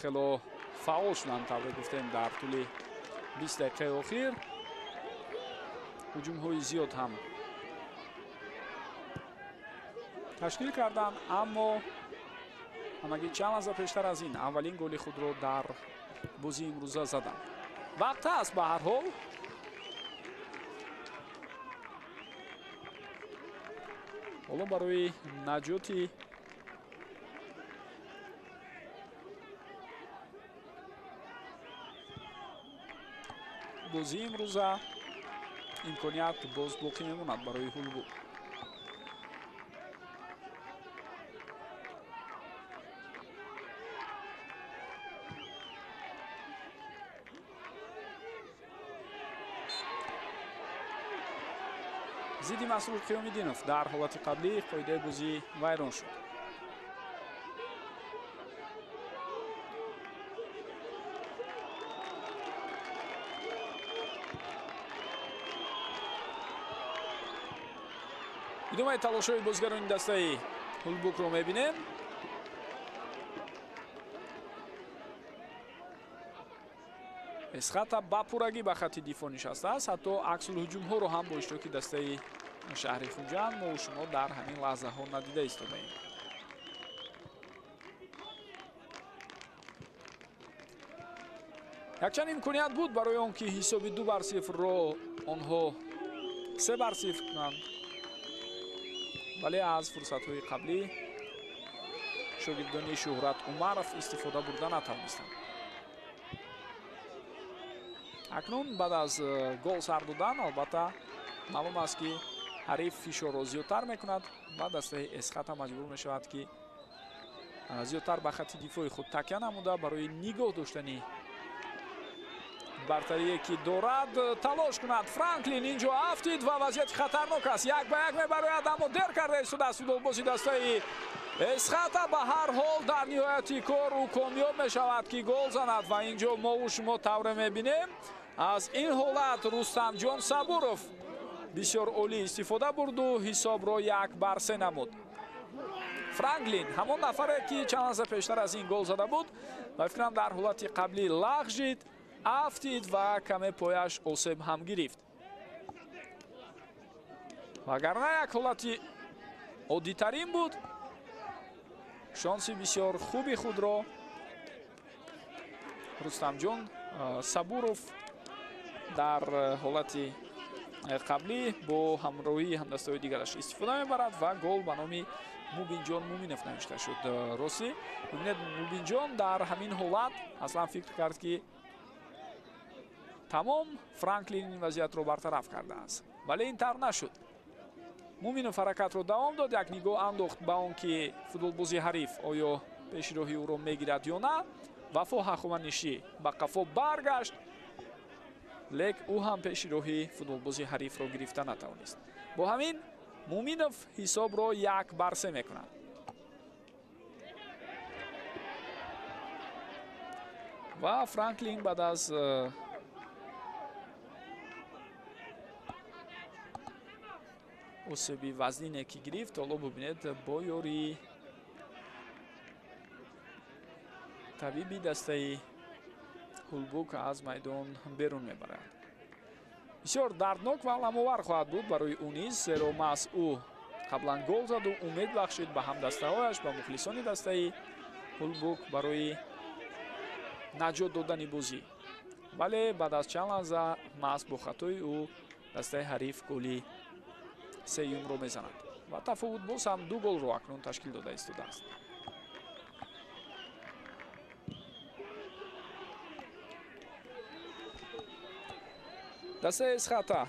хело фаъол шуданд, тавре гуфтем, дар тӯли 20 дақиқаи охир. Ҳуҷумҳои зиёд ҳам ташкил карданд, аммо ҳамагӣ чанд лаҳза пештар аз ин аввалин голи худро дар бозии имрӯза заданд. Вақт ҳаст ба ҳар ҳол. Ҳоло барои наҷоти бозии имрӯза имконият боз боқӣ мемонад барои Ҳулбук. Зидди Масрур Қиёмиддинов дар ҳолати қаблӣ қоидаи бозӣ вайрон шуд. Идомаи талошҳои бозигарони дастаи Ҳулбукро мебинем. Эсхата ба пуррагӣ ба хатти дифоъ нишастааст, ҳатто аксулҳуҷумҳоро ҳам бо иштироки дастаи шаҳри Хуҷанд мо шумо дар ҳамин лаҳзаҳо надида истодаем. Якчанд имконият буд барои он ки ҳисоби 2-0-ро онҳо 3-0 кунанд, вале аз фурсатҳои қаблӣ шогирдони Шуҳрат Умаров истифода бурда натавонистанд. Акнун баъд аз гол сар додан, албатта маълум аст ки ҳариф фишорро зиёдтар мекунад ва дастаи Эсхата маҷбур мешавад ки зиёдтар ба хатти дифои худ такя намуда барои нигоҳ доштани бартарие ки дорад талош кунад. Франклин инҷо афтид ва вазъияти хатарнок аст. 1-1 мебарояд, аммо дер карда истодааст футболбози дастаи Эсхата. Ба ҳар ҳол дар ниҳояти кор ӯ комёб мешавад ки гол занад ва инҷо мову шумо тавре мебинем аз ин ҳолат Рустамҷон Сабуров бисёр олӣ истифода бурду ҳисобро 1-3 намуд. Франклин ҳамон нафаре ки чанд лаҳза пештар аз ин гол зада буд ва фикрам дар ҳолати қаблӣ лағжид, афтид ва каме пояш осеб ҳам гирифт. Вагарна як ҳолати оддитарин буд. Шонси бисёр хуби худро Рустамҷон Сабуров дар ҳолати қаблӣ бо ҳамроҳии ҳамдастаҳои дигараш истифода мебарад ва гол ба номи Мубинҷон Муминов навишта шуд. Ростӣ бибинед, Мубинҷон дар ҳамин ҳолат аслан фикр кард ки тамом Франклин ин вазъиятро бартараф кардааст, вале ин тавр нашуд. Муминов ҳаракатро давом дод, як нигоҳ андохт ба он ки футболбози ҳариф оё пеши роҳи ӯро мегирад ё на. Вафо Ҳахоманишӣ ба қафо баргашт, лек ӯ ҳам пеши роҳи футболбози ҳарифро гирифта натавонист. Бо ҳамин Муминов ҳисобро 1-3 мекунад. Ва Франклин баъд аз осеби вазнине ки гирифт, ҳоло бубинед бо ёрии табиби дастаи Ҳулбук аз майдон берун мебарад. Бисёр дарднок ва аламовар хоҳад буд барои ӯ низ, зеро маҳз ӯ қаблан гол заду умед бахшид ба ҳамдастаҳояш, ба мухлисони дастаи Ҳулбук барои наҷот додани бозӣ. Вале баъд аз чанд лаҳза маҳз бо хатои ӯ дастаи ҳариф голи сеюмро мезанад ва тафовут боз ҳам 2 голро акнун ташкил дода истодааст. Дастаи Эсхата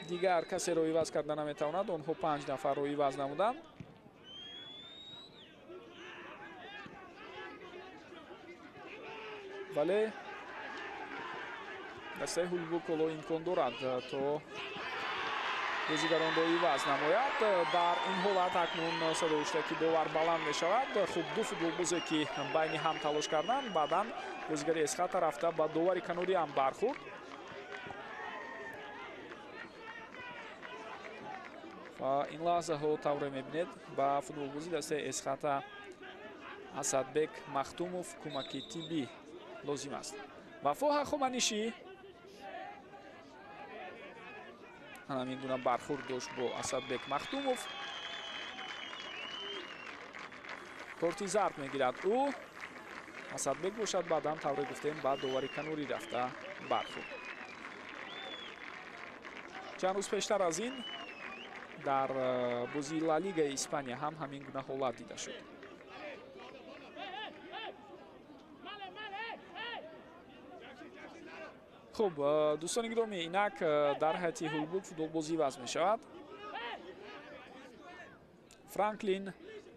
дигар касеро иваз карда наметавонад. Онҳо 5 нафарро иваз намуданд. Вале дастаи Ҳулбук ҳоло имкон дорад то бозигаронро иваз намояд. Дар ин ҳолат акнун садои ки довар баланд мешавад. Хуб, ду футболбозе ки байни ҳам талош карданд, баъдан бозигари Эсхата рафта ба довари канорӣ ҳам бархӯрд. Ва ин лаҳзаҳо тавре мебинед ба футболбози дастаи Эсхата Асадбек Махтумов кӯмаки тиббӣ лозим аст. Вафо Ҳахоманишӣ ҳамин гуна бархӯрд дошт бо Асадбек Махтумов. Корти зард мегирад ӯ. Асадбек бошад баъдан тавре гуфтем ба довари канорӣ рафта бархӯрд. Чанд рӯз пештар аз ин дар бозии Ла Лигаи Испания ҳам ҳамин гуна ҳолат дида шуд. Хуб, дӯстони гиромӣ, инак дар ҳайати Ҳулбук футболбозӣ иваз мешавад. Франклин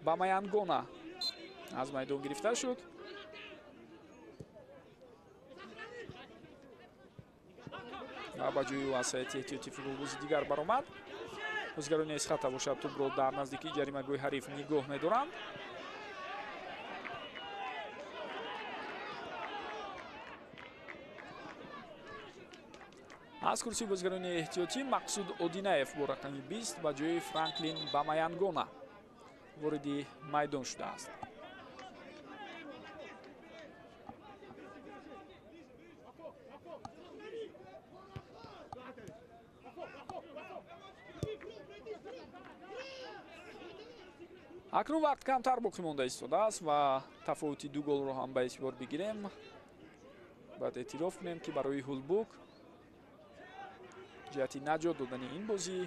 Бамаянгона аз майдон гирифта шуд. Ва ба ҷои ӯ аз ҳайати эҳтиётии футболбози дигар баромад. Бозигарони Эсхата бошад тӯбро дар наздикии ҷаримагоҳи ҳариф нигоҳ медоранд. Аз курсии бозигарони эҳтиётӣ Мақсуд Одинаев бо рақами 20 ба ҷои Франклин Бамаянгона вориди майдон шудааст. Акнун вақт камтар боқӣ монда истодааст ва тафовути ду голро ҳам ба эътибор бигирем. Бояд эътироф кунем, ки барои Ҳулбук ҷиҳати наҷот додани ин бозӣ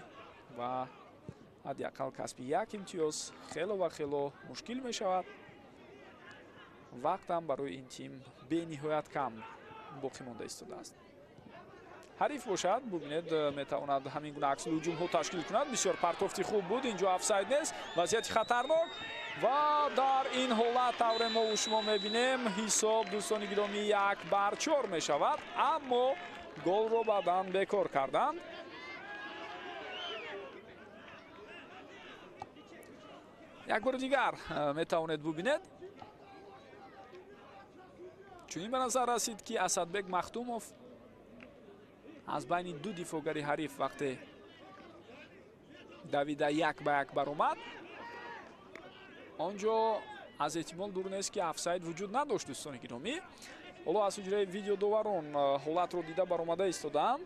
ва ҳадди ақал касби як имтиёз хело ва хело мушкил мешавад. Вақтам барои ин тим бениҳоят кам боқӣ монда истодааст. Ҳариф бошад, бубинед, метавонад ҳамин гуна аксул ҳуҷумҳо ташкил кунад. Бисёр партофти хуб буд, инҷо офсайд нест, вазъияти хатарнок ва дар ин ҳолат тавре мо шумо мебинем ҳисоб дӯстони гиромӣ 1-4 мешавад, аммо голро баъдан бекор карданд. Як бори дигар метавонед бубинед. Чунин ба назар расид, ки Асадбек Махтумов аз байни ду дифоъгари ҳариф вақте давида 1-1 баромад, он ҷо аз эҳтимол дур нест, ки офсайд вуҷуд надошт. Дӯстони гиромӣ, ҳоло аз ҳуҷраи видеодоварон ҳолатро дида баромада истодаанд.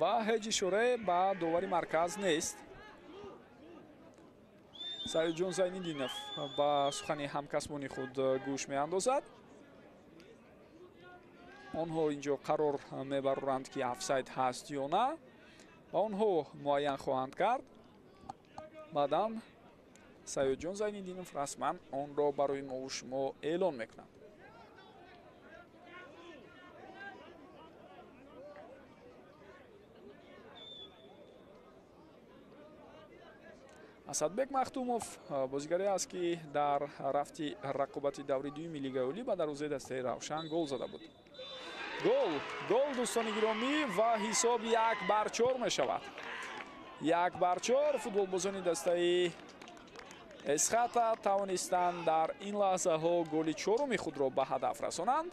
Ва ҳеҷ ишорае ба довари марказ нест. Саидҷон Зайниддинов ба сухани ҳамкасбони худ гӯш меандозад. Онҳо инҷо қарор мебароранд, ки офсайд ҳаст ё на, ва онҳо муайян хоҳанд кард. Баъдан Саидҷон Зайниддинов расман онро барои мову шумо эълон мекунад. Асадбек Махтумов бозигаре аст, ки дар рафти рақобати даври дуюми Лигаи Олӣ ба дарвозаи дастаи Равшан гол зада буд. Гол, гол дӯстони гиромӣ, ва ҳисоб 1-4 мешавад. 1-4 футболбозони дастаи Эсхата тавонистанд дар ин лаҳзаҳо голи чоруми худро ба ҳадаф расонанд.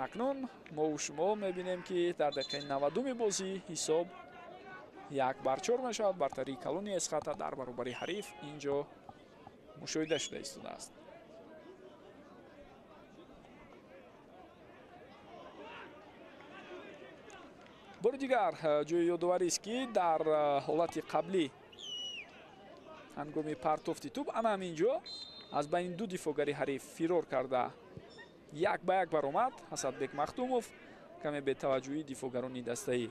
Акнун мову шумо мебинем, ки дар дақиқаи 90-уми бозӣ ҳисоб 1-4 мешавад. Бартарии калони Эсхата дар баробари ҳариф инҷо мушоҳида шуда истодааст. Бори дигар ҷои ёдоварист, ки дар ҳолати қаблӣ ҳангоми партофти тӯб ана ҳамин ҷо аз байни ду дифоъгари ҳариф фирор карда 1-1 баромад Асадбек Махтумов. Каме бетаваҷҷӯҳии дифоъгарони дастаи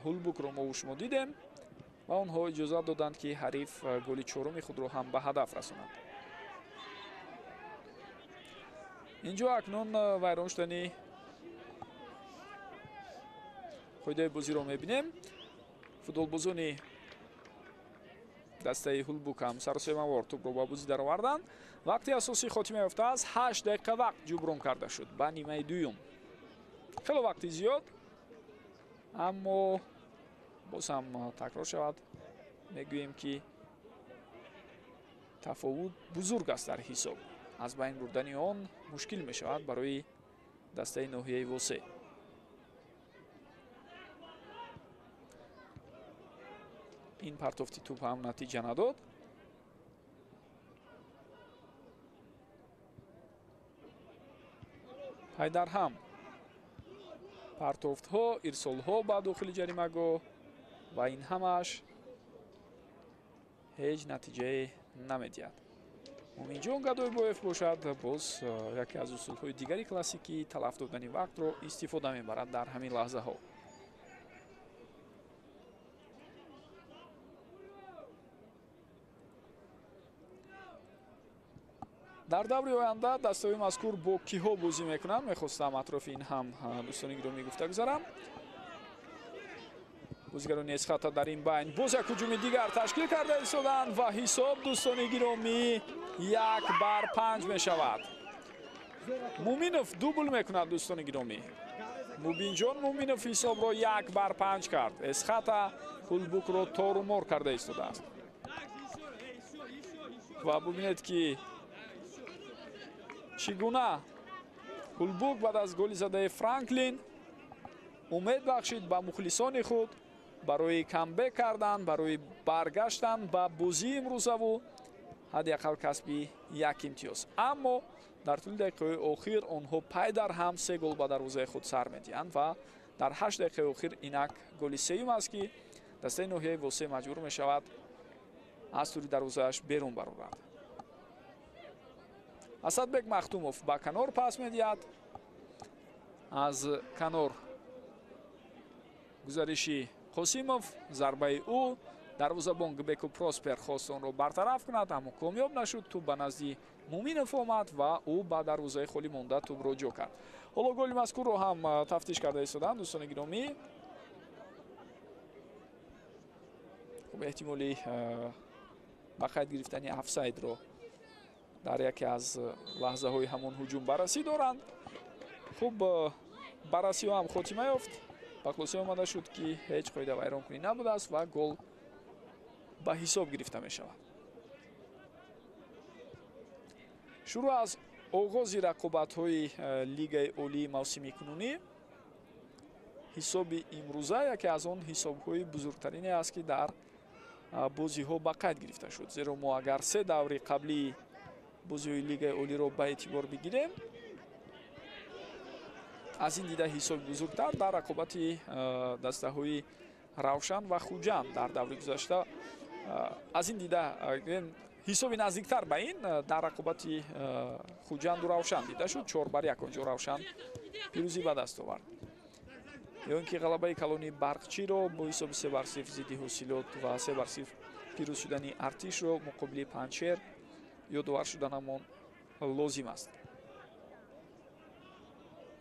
Ҳулбукро мо шумо дидем ва онҳо иҷозат доданд, ки ҳариф голи чоруми худро ҳам ба ҳадаф расонад. Инҷо акнун вайрон шудани қоидаи бозиро мебинем. Футболбозони дастаи Ҳулбук ҳам саросемавор тӯбро ба бозӣ дароварданд. Вақти асосӣ хотима ёфтааст. 8 дақиқа вақт ҷуброн карда шуд ба нимаи дуюм. Хело вақти зиёд, аммо боз ҳам такрор шавад, мегӯем, ки Тафовут бузург аст дар ҳисоб. Аз байн бурдани он мушкил мешавад барои дастаи ноҳияи Восе. Ин партофти тӯп ҳам натиҷа надод. Пайдарҳам партофтҳо, ирсолҳо ба дохили ҷаримагоҳ ва ин ҳамааш ҳеҷ натиҷае намедиҳад. Муминҷон Гадойбоев бошад, боз яке аз усулҳои дигари классикӣ талаф додани вақтро истифода мебарад дар ҳамин лаҳзаҳо. Дар даври оянда дастаҳои мазкур бо киҳо бозӣ мекунанд? Мехостам атрофи ин ҳам дӯстони гиромӣ гуфта гузарам. Бозигарони Эсхата дар ин байн боз як ҳуҷуми дигар ташкил карда истоданд ва ҳисоб дӯстони гиромӣ 1-5 мешавад. Муминов дубл мекунад дӯстони гиромӣ. Мубинҷон Муминов ҳисобро 1-5 кард. Эсхата Ҳулбукро торумор карда истодааст. Ва бубинед ки чӣ гуна Ҳулбук баъд аз голи задаи Франклин умед бахшид ба мухлисони худ барои камбек кардан, барои баргаштан ба бозии имрӯзаву ҳадди ақал касби як имтиёз. Аммо дар тӯли дақиқаҳои охир онҳо пай дар ҳам 3 гол ба дарвозаи худ сар медиҳанд ва дар 8 дақиқаи охир инак голи сеюм аст, ки дастаи ноҳияи Восе маҷбур мешавад аз тӯри дарвозааш берун барорад. Асадбек Махтумов ба канор пас медиҳад. Аз канор гузариши Қосимов, зарбаи ӯ, дарвозабон Гбеку Проспер хост онро бартараф кунад, аммо комёб нашуд. Тӯб ба назди Муминов омад ва ӯ ба дарвозаи холӣ монда тӯбро ҷо кард. Ҳоло голи мазкурро ҳам тафтиш карда истоданд дӯстони гиромӣ. Хуб, эҳтимоли ба қайд гирифтани офсайдро дар яке аз лаҳзаҳои ҳамон ҳуҷум баррасӣ доранд. Хуб, баррасиҳо ҳам хотима ёфт. Ба хулоса омада шуд, ки ҳеҷ қоида вайронкунӣ набудааст ва гол ба ҳисоб гирифта мешавад. Шурӯъ аз оғози рақобатҳои Лигаи Олии мавсими кунунӣ ҳисоби имрӯза яке аз он ҳисобҳои бузургтарине аст, ки дар бозиҳо ба қайд гирифта шуд. Зеро мо агар 3 даври қаблии бозиҳои Лигаи Олиро ба эътибор бигирем, аз ин дида ҳисоби бузургтар дар рақобати дастаҳои Равшан ва Хуҷанд дар даври гузашта, аз ин дида ҳисоби наздиктар ба ин дар рақобати Хуҷанду Равшан дида шуд. 4-1 онҷо Равшан пирӯзӣ ба даст овард. Ё ин ки ғалабаи калони Барқчиро бо ҳисоби 3-0 зидди Ҳосилот ва 3-0 пирӯз шудани Артишро муқобили Панҷшер ёдовар шуданамон лозим аст.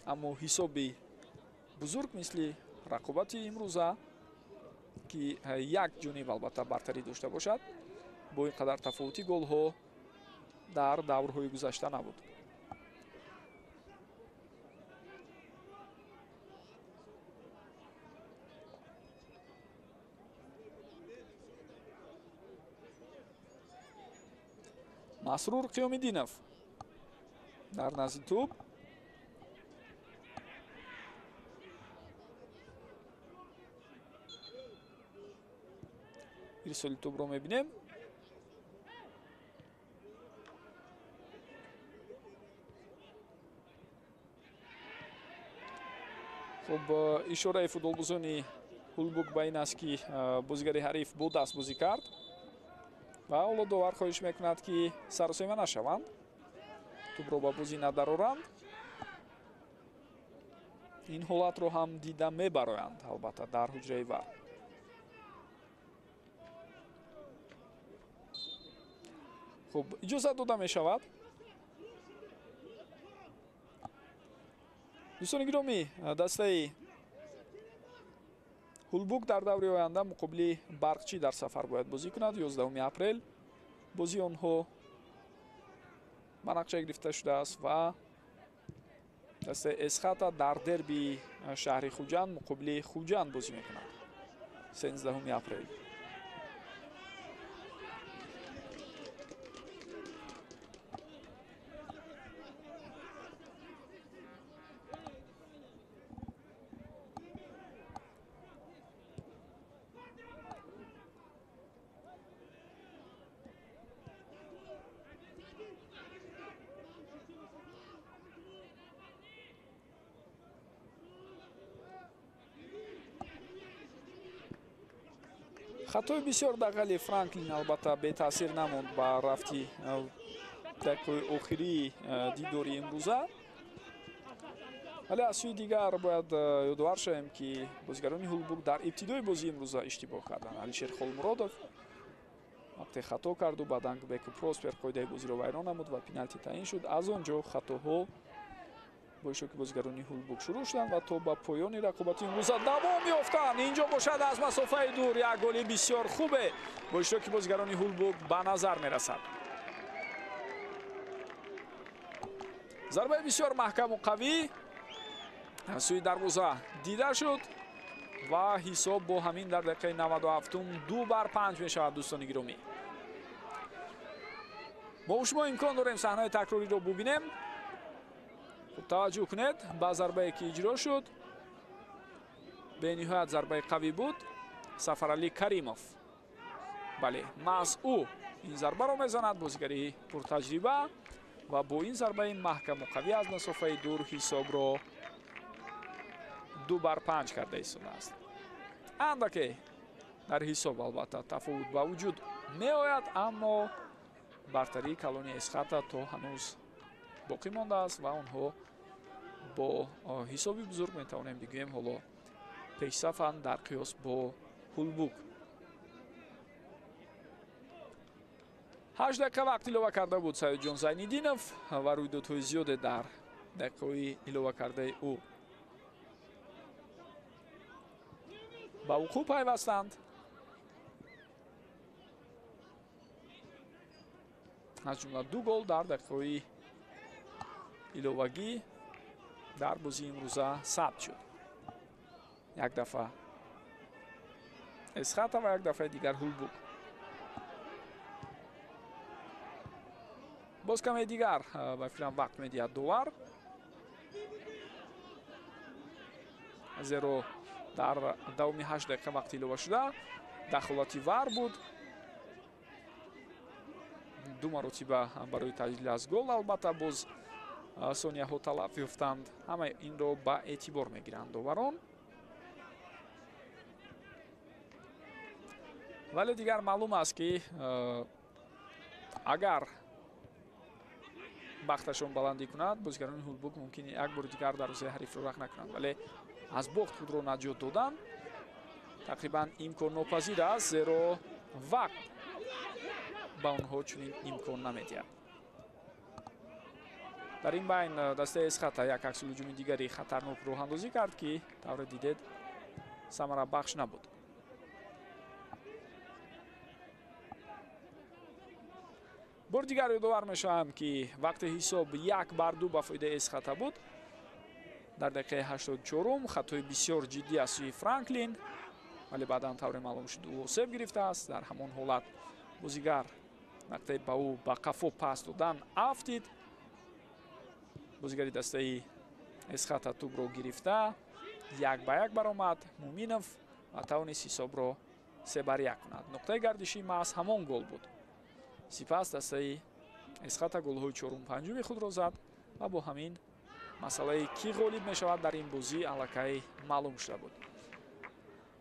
Аммо ҳисоби бузург мисли рақобати имрӯза, ки як ҷониб албатта бартарӣ дошта бошад, бо ин қадар тафовути голҳо дар даврҳои гузашта набуд. Масрур Қиёмиддинов дар назди тӯб. Ирсоли тӯбро мебинем. Хуб, ишораи футболбозони Ҳулбук ба ин аст, ки бозигари ҳариф бо даст бозӣ кард ва ҳоло довар хоҳиш мекунад, ки саросема нашаванд, тӯбро ба бозӣ надароранд. Ин ҳолатро ҳам дида мебароянд албатта дар ҳуҷраи вар. Хуб, иҷозат дода мешавад. Дӯстони гиромӣ, дастаи Ҳулбук дар даври оянда муқобили Барқчӣ дар сафар бояд бозӣ кунад. 11 апрел бозии онҳо ба нақша гирифта шудааст ва дастаи Эсхата дар дерби шаҳри Хуҷанд муқобили Хуҷанд бозӣ мекунад 13 апрел. Хатои бисёр дағали Франклин албатта бетаъсир намонд ба рафти дақиқаи охирии дидори имрӯза. Вале аз сӯи дигар бояд ёдовар шавем, ки бозигарони Ҳулбук дар ибтидои бозии имрӯза иштибоҳ карданд. Алишер Холмуродов вақте хато карду баъдан Беку Проспер қоидаи бозиро вайрон намуд ва пеналти таъин шуд. Аз он ҷо хатоҳо бо иштироки бозигарони Ҳулбук шурӯъ шуданд ва то ба поёни рақобати имрӯза давом ёфтанд. Инҷо бошад аз масофаи дур як голи бисёр хубе бо иштироки бозигарони Ҳулбук ба назар мерасад. Зарбаи бисёр маҳкаму қавӣ аз сӯи дарвоза дида шуд ва ҳисоб бо ҳамин дар дақиқаи 97 2-5 мешавад. Дӯстони гиромӣ, мо шумо имкон дорем саҳнаи такрориро бубинем. Хуб таваҷҷӯҳ кунед ба зарбае ки иҷро шуд. Бениҳоят зарбаи қавӣ буд. Сафаралӣ Каримов, бале, маҳз ӯ ин зарбаро мезанад, бозигари пуртаҷриба, ва бо ин зарбаи маҳкаму қавӣ аз масофаи дур ҳисобро 2-5 карда истодааст. Андаке дар ҳисоб албатта тафовут ба вуҷуд меояд, аммо бартарии калони Эсхата то ҳанӯз боқӣ мондааст ва онҳо бо ҳисоби бузург метавонем бигӯем ҳоло пешсафанд дар қиёс бо Ҳулбук. 8 дақиқа вақт илова карда буд Саидҷон Зайниддинов ва рӯйдодҳои зиёде дар дақиқаҳои илова кардаи ӯ ба вуқӯъ пайвастанд. Аз ҷумла 2 гол дар дақиқаҳои иловагӣ дар бозии имрӯза сабт шуд. Як дафъа Эсхата ва як дафъаи дигар Ҳулбук. Боз каме дигар ба фикрам вақт медиҳад довар, зеро дар давоми 8 дақиқа вақти илова шуда дахолати вар буд. 2 маротиба барои таҷлил аз гол албатта боз сонияҳо талаф ёфтанд. Ҳама инро ба эътибор мегиранд доварон. Вале дигар маълум аст, ки агар бахташон баландӣ кунад, бозигарони Ҳулбук мумкин як бори дигар дарвозаи ҳарифро рах накунанд, вале аз бохт худро наҷот додан тақрибан имконнопазир аст, зеро вақт ба онҳо чунин имкон намедиҳад. Дар ин байн дастаи Эсхата як аксулҳуҷуми дигари хатарнок роҳандозӣ кард, ки тавре дидед самарабахш набуд. Бори дигар ёдовар мешавам, ки вақти ҳисоб 1-2 ба фоидаи Эсхата буд. Дар дақиқаи 84 хатои бисёр ҷиддӣ аз сӯи Франклин, вале баъдан тавре маълум шуд ӯ осеб гирифтааст. Дар ҳамон ҳолат бозигар вақте ба ӯ ба қафо пас додан афтид. Бозигари дастаи Эсхата тӯбро гирифта 1-1 баромад Муминов ва тавонист ҳисобро 3-1 кунад. Нуқтаи гардиши маҳз ҳамон гол буд. Сипас дастаи Эсхата голҳои 4-5 худро зад ва бо ҳамин масъалаи кӣ ғолиб мешавад дар ин бозӣ аллакай маълум шуда буд.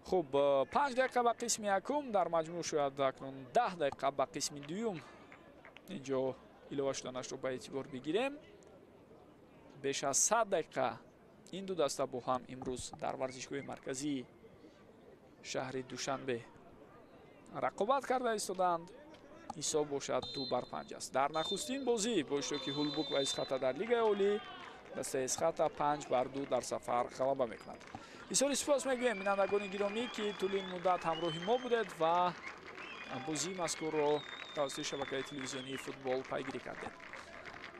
Хуб, 5 дақиқа ба қисми якум, дар маҷмӯъ шояд акнун 10 дақиқа ба қисми дуюм инҷо илова шуданашро ба эътибор бигирем. Беш аз 100 дақиқа ин ду даста бо ҳам имрӯз дар варзишгоҳи марказии шаҳри Душанбе рақобат карда истоданд. Ҳисоб бошад 2-5 аст. Дар нахустин бозӣ бо иштироки Ҳулбук ва Эсхата дар Лигаи Олӣ дастаи Эсхата 5-2 дар сафар ғалаба мекунад. Бисёри сипос мегӯем бинандагони гиромӣ, ки тӯли ин муддат ҳамроҳи мо будед ва бозии мазкурро тавассути шабакаи телевизионии футбол пайгирӣ кардед.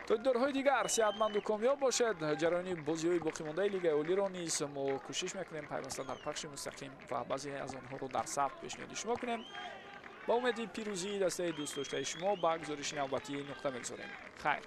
То дидорҳои дигар сеҳатманду комёб бошед. Ҷараёни бозиҳои боқимондаи Лигаи Олиро низ мо кӯшиш мекунем пайваста дар пахши мустақим ва баъзе аз онҳоро дар сабт пешниҳоди шумо кунем. Ба умеди пирӯзии дастаи дӯстдоштаи шумо ба гузориши навбатӣ нуқта мегузорем. Хайр.